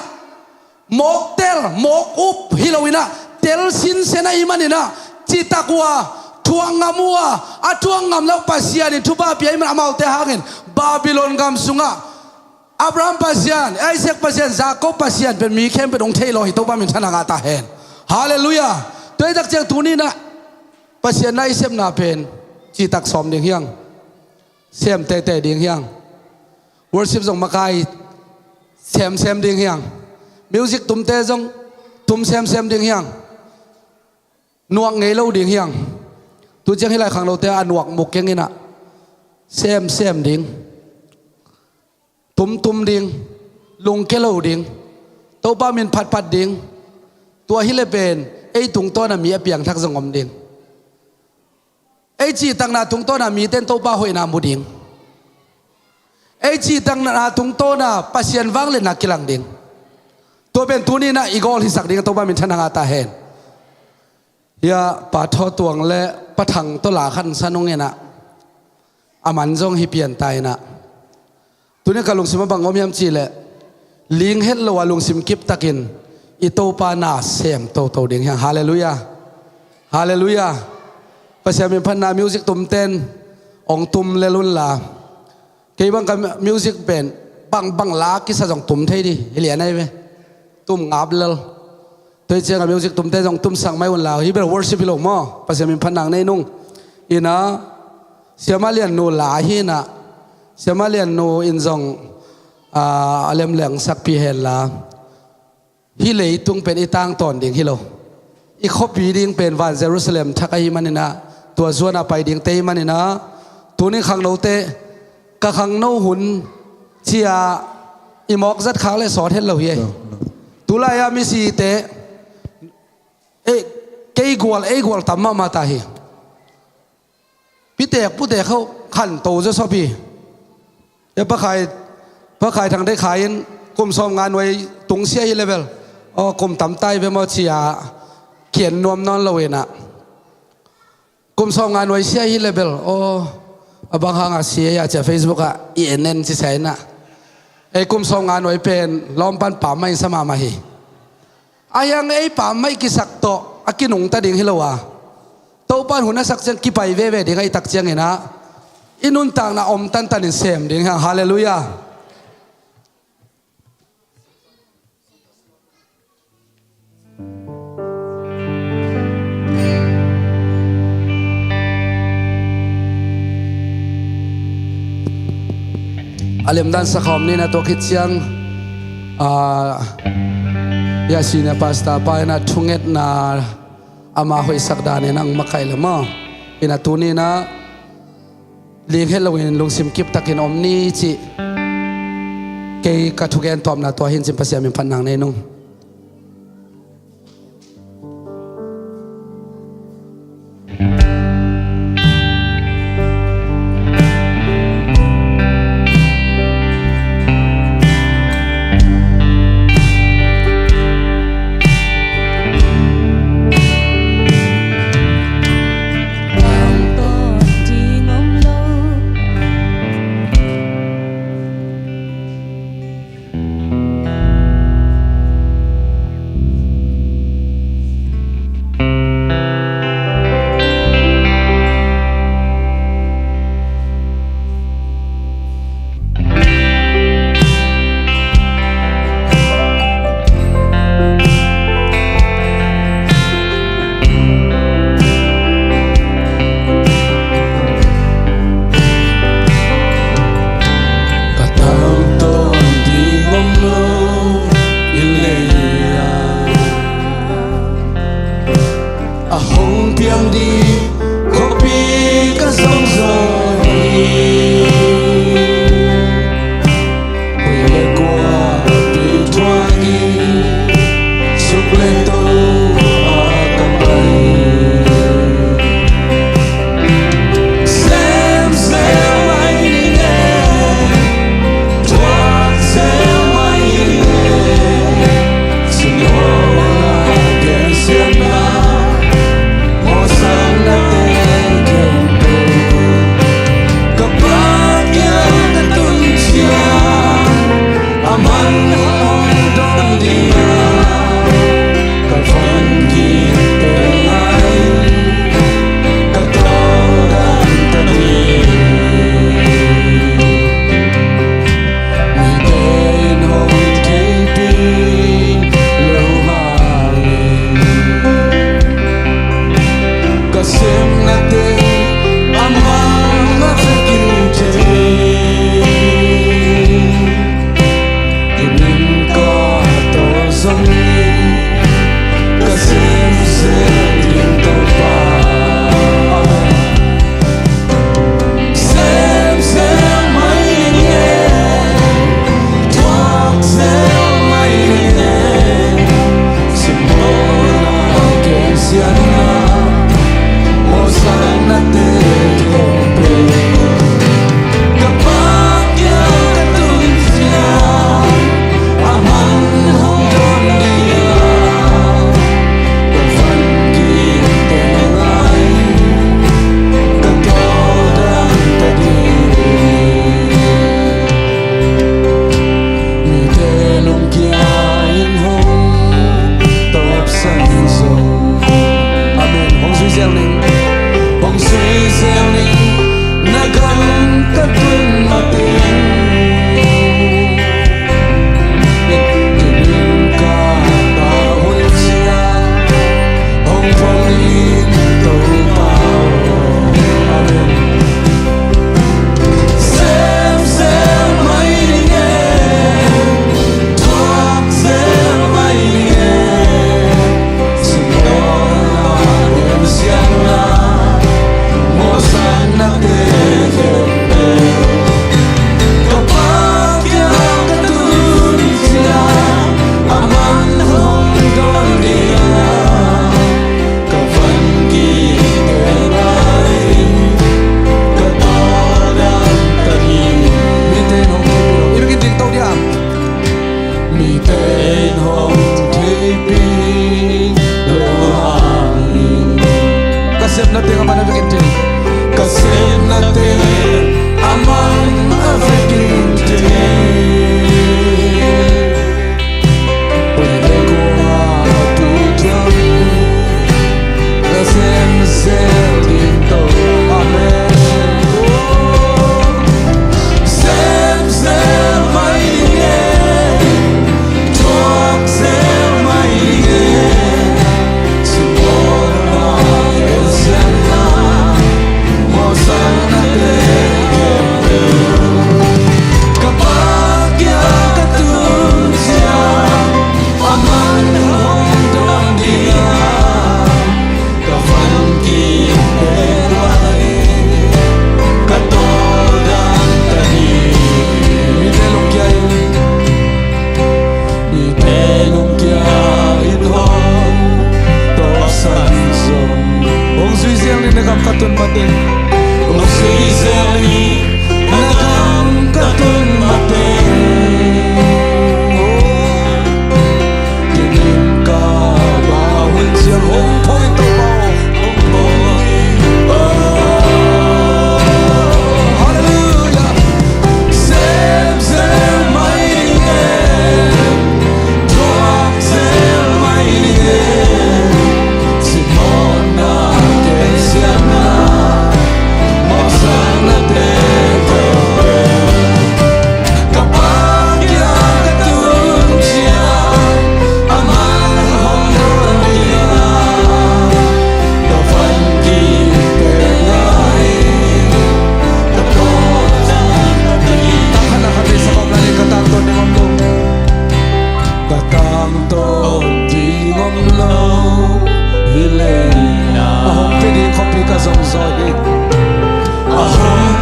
mawk tel, mawk up hi lo in ah, tel sinsen ahih manin ah, citak uh a, thuak ngam uh a, a thuak ngam loh Pasian in thupha pia ahih manin amaute hangin Babylon gam sungah Abraham Pasian, Isaac Pasian, Jacob Pasian pen mi khempeuh in hong thei lo hi. Topa minthanna ngah ta hen. Halleluiah. Tua hi tak ciang tuni in ah Pasian na i sepna pen citak sawm ding hi hang. Sem teitei ding hi hang. Worship zong makai semsem ding hi hang. Music tumte zong tum semsem ding hi hang. Nuak ngei lo ding hi hang. Tu ciang hih lai khangnote a nuak muk keng in ah semsem ding, tumtum ding, lungke lo ding, Topa min phatphat ding. Tua hi leh pen ei tungtawn a mi a piangthak zong om ding. Ei cihtakna tungtawn a mite in Topa hoihna mu ding. Ei cihtakna tungtawn a Pasian vangliatna kilang ding. Tua pen tuni in ah i gawl hisak ding a, Topa minthanna ngah ta hen. Hia Pa Thaw Tuang le Pa Thang tawh la khat sa nung in ah, a man zong hi pian ta in ah, tuni ka lungsim a bang om hiam cih leh, ling het lo a lungsim kip takin i Topa na sem toto ding hi hang. Halleluiah. Halleluiah. Pasian min phatna, music tumte in hong tum lel un la. Kei bang ka music pen bang bang la kisa zong tum thei ding hi lian ahi ve. Tum ngap lel. Tua hi ciang a music tumte zong tumsak mai un la. Hih bel worship hi lo maw. Pasian min phatna nei nung. In ah, Siama Lian nu la hi in ah, Siama Lian nu in zong, ah, a lemleng sakpih hen la. Hih leitung pen i tangtawn ding hi lo. I khuapi ding pen van Jerusalem thak ahih manin ah, tua zuan a pai dingte ahih manin ah, tuni khangnote, ka khangno hun ci-a i mawk zat khak leh sawt het lo hi ei. No, no. Tulai-a misite, eh, kei gual, ei gual tam mahmah ta hi. Pitek putek khawh khanto zaw sawp hi. Hia Pa Khai, Pa Khai Thang Deih Khai in kum sawmnga nuai tung sia hi leh bel, aw, kum tam ta hi ve maw ci-a kian nuam nawn lo in ah, kum sawmnga nuai sia hi leh bel, aw, a bang hanga sia hia ci-a Facebook ah i en en ci sia in ah, ei kum sawmnga nuai pen lawmpan pammaih in sa mahmah hi. Ahi hang ei pammaih kisak tawh a kinungta ding hi lo a, Topa in hun a sak ciang kipai veve ding ahih tak ciangin ah, i nuntakna om tantanin sem ding hi hang. Halleluiah. A lemdan sakha om ni in ah, tua khit ciang, ah, hia senior pastor pa in ah thungetna ama hoihsak danin hong makaih leh maw. In ah tuni in ah ling het loin lungsim kip takin om ni cih kei ka thugen tawpna tua hi in cin, Pasian min phatna nei nung.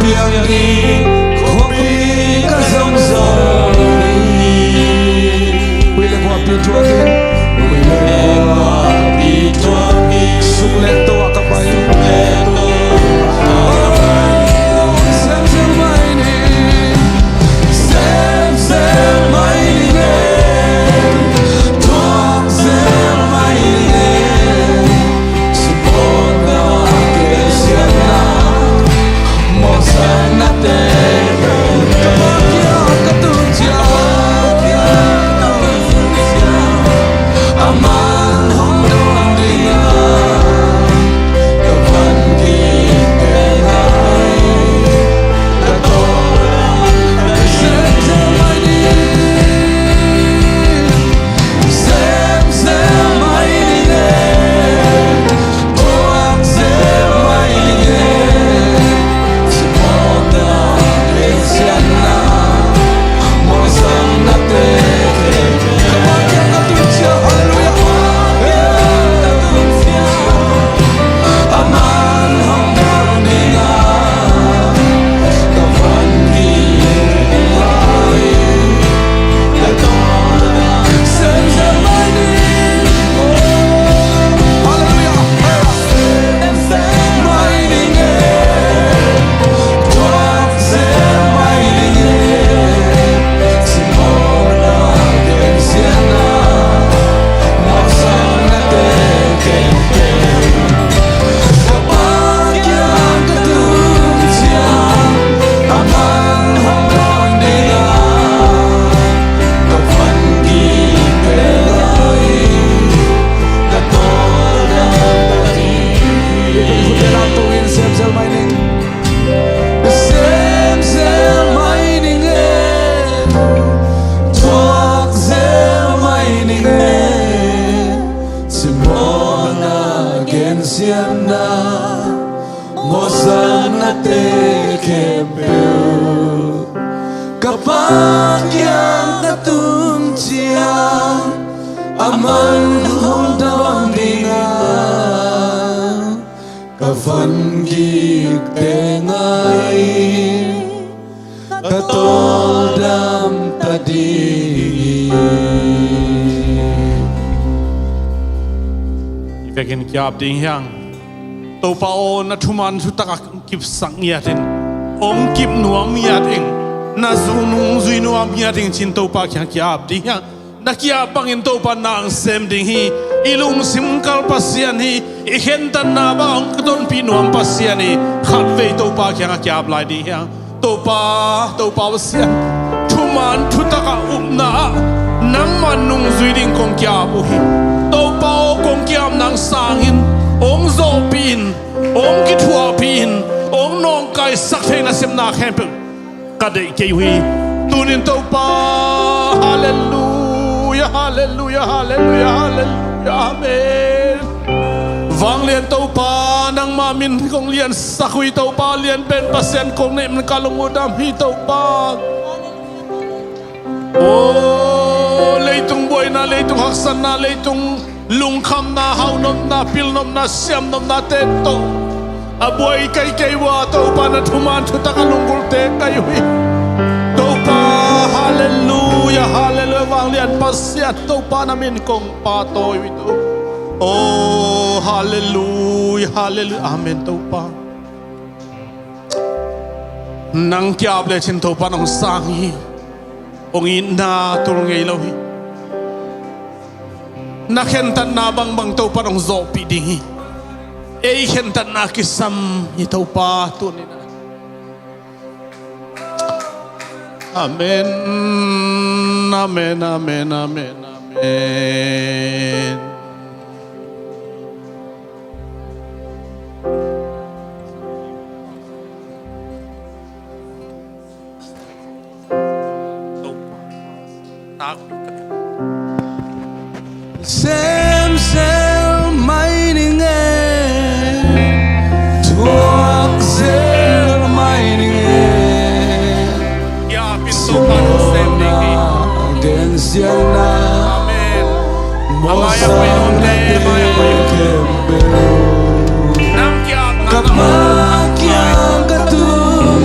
Piang ding khuapi ka zong zong hi. Ui le khuapi thuak in. Ui le khuapi thuak in. Suk le to a ka pai. Suk le to a ka pai. Oh, semsel mai ni. Semsel mai ni. Thuak sel mai ni. Mawhsaknate khempeuh ka Pa kiang ka tun ciang, a man hong dawng dingin ka van kik teng ahi, ka tawldam ta ding hi. I vekin ki-ap ding hi hang. Topa aw, na thuman thutak a kipsak ngiat in, hong kip nuam ngiat in, na zu nungzui nuam ngiat in ci-in Topa kiang ki-ap ding hi hang. Na ki-ap bangin Topa na hong sem ding hi. I lungsim kal Pasian hi. I khentatna bang hong tonpih nuam Pasian hi. Khatvei Topa kiangah ki-ap lai ding hi hang. Topa, Topa Pasian, thuman thutak a upna ah nangman nungzui ding kong ki-ap uh hi. Topa aw, kong ki-ap nang sangin hong zawhpih in, hong kithuahpih in, hong nawngkaisak thei nasepna khempeuh ka deih kei uh hi. Tunin Topa, halleluia, halleluia, halleluia, halleluia, amen. Vanglian Topa, nangma min kong liansak uh hi. Topa lian pen Pasian kong neih man ka lung uh dam hi Topa. Aw, leitung buaina, leitung haksatna, leitung lungkhamna, haunopna, pilnopna, siamnopnate tawh a buai kei kei uh a, Topa na thuman thutak a lunggulhte kei uh hi. Topa, halleluia, halleluia, vanglian Pasian, Topa na min kong pahtawi uh hi Topa. Aw, halleluia, halleluia, amen Topa. Nang ki-ap lecin Topa nong sang hi. Hong itna tul ngei lo hi. Na khentatna bangbang Topa nong zawhpih ding hi. Ei khentatna kisam hi Topa tunin. Amen. Amen, amen, amen, amen. Semsel mai ning e, thuak zel mai ning e. Ya, pin Topa nong sem ding hi. Amen. Amaya pai nong te, amaya pai nong te. Nang kiang ka tun.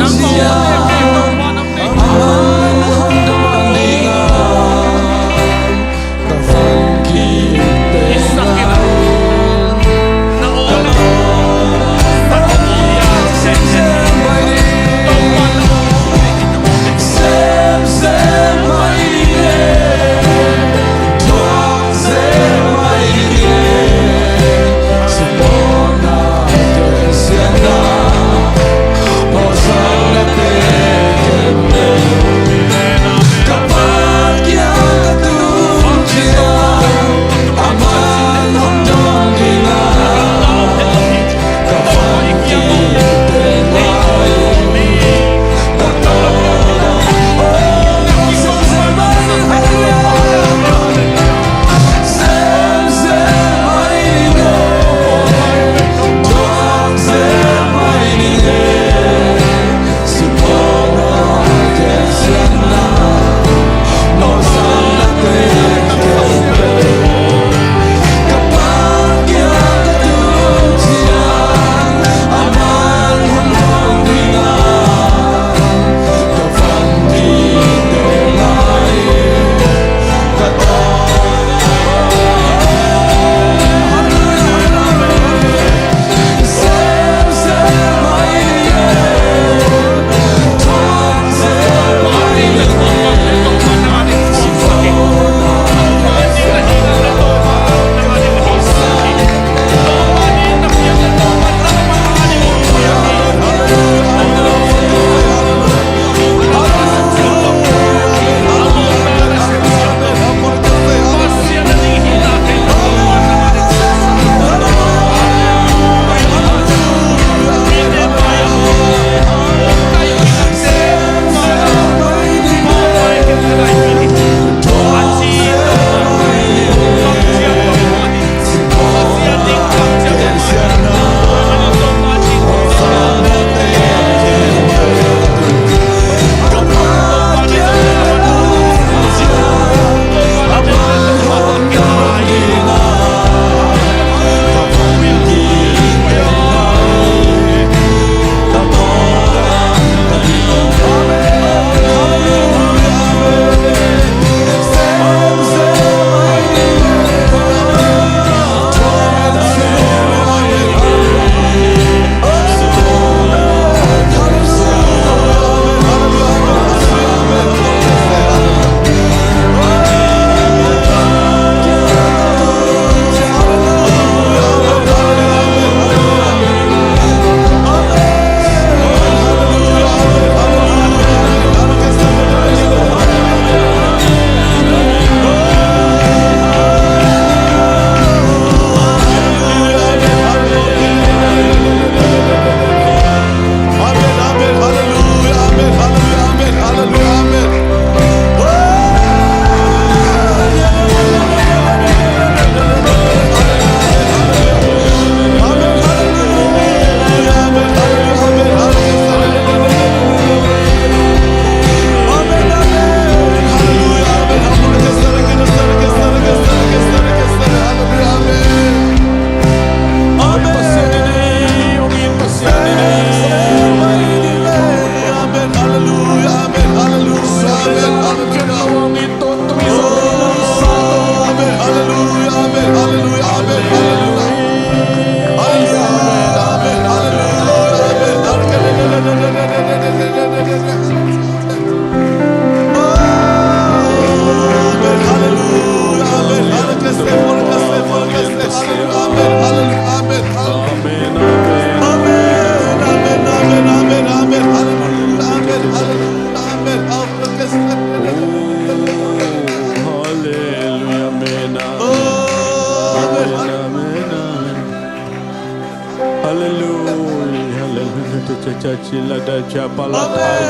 Sila da cha pala thai.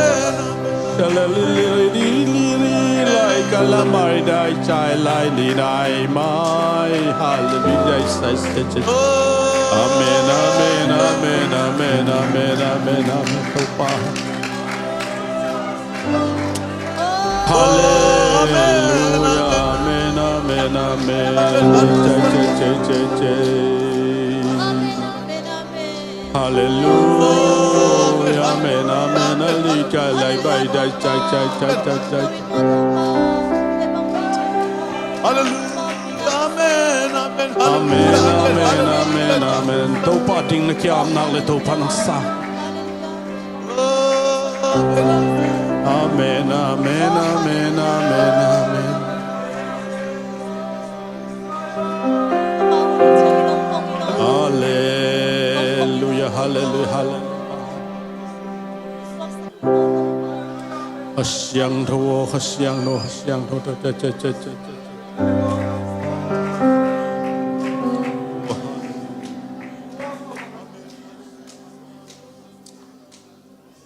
Sila li li li li li lai ka la mai dai chai lai ni dai mai. Hallelujah. Sai sai sai. Amen, amen, amen, amen, amen, amen, amen. Topa. Hallelujah. Amen, amen, amen. Sai sai sai sai sai. Hallelujah. Amen. Amen. Hallelujah. Lai bai dai chai chai chai chai chai. Hallelujah. Amen. Amen. Amen. Amen. Amen. Amen. Topa ding na kiam nak le Topa nang sa. Amen. Amen. Amen. Amen. Amen. Hallelujah, hallelujah, hallelujah. Kha Siangtho aw, Kha Siangtho, Kha Siangtho, ta, ta, ta.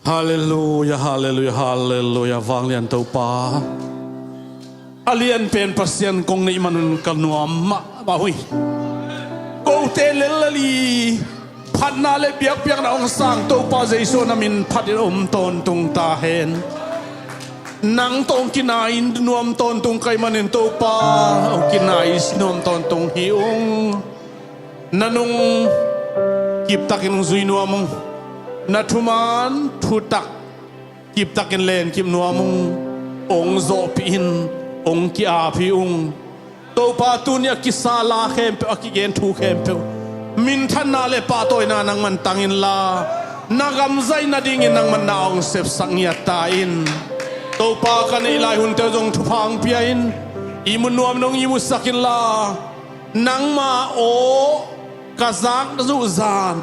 Hallelujah, hallelujah, hallelujah. Vanglian Topa, a lian pen Pasian kong neih manun ka nuam mahmah uh hi. Kote lel lali phatna le biakpiakna hong sang Topa Jesu na min phatin om tawntung ta hen. Nang tawh hong kinai nuam tawntung ka hih manin Topa, hong kinai nuam tawntung hi ung. Na nung kiptakin hong zui nuam ung. Na thuman thutak kiptakin lenkip nuam ung. Hong zawhpih in, hong ki-ap hi ung. Topa, tuni a kisa la khempeuh, a kigen thu khempeuh, minthanna le pahtawina nangman tang inla, na gam zaih nadingin nangman na hong sepsak ngiat ta in. Topa, ka neih lai hunte uh zong thupha hong pia in. Ihmu nuam nong ihmusak inla, nangma aw ka zak uh zan,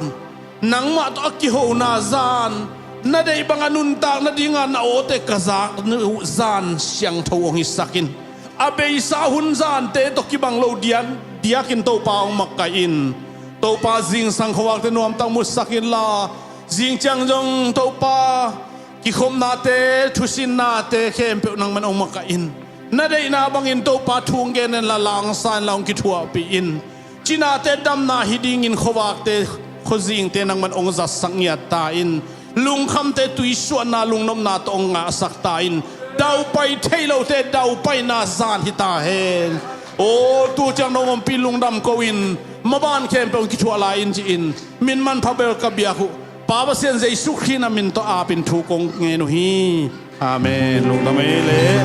nangmah tawh a kihona zan, na deih banga nuntak nadinga na awte ka zak uh zan siangtho hong hisak in. A beisa hun zante tawh kibang lo diak, diakin Topa hong makaih in. Topa, zingsang khuavakte nuamtak musak inla, zing ciang zong Topa, kikhopnate, thusinnate khempeuh nangman hong makaih in. Na deihna bangin Topa thu hong gen inla, la hong sa inla, hong kithuahpih in. Cinate damna hi dingin khuavakte, khuazingte nangman hong zatsak ngiat ta in. Lungkhamte tuisuahna, lungnopna tawh hong ngahsak ta in. Daupai thei lote daupaina zan hi ta hen. Aw, tu ciang nong ompih lungdam ko in, maban khempeuh hong kithuah lai in ci-in, min manpha bel ka biak uh Pa Pasian Jesu Khrih na min tawh apin thu kong ngen uh hi. Amen. Lungdam ei le.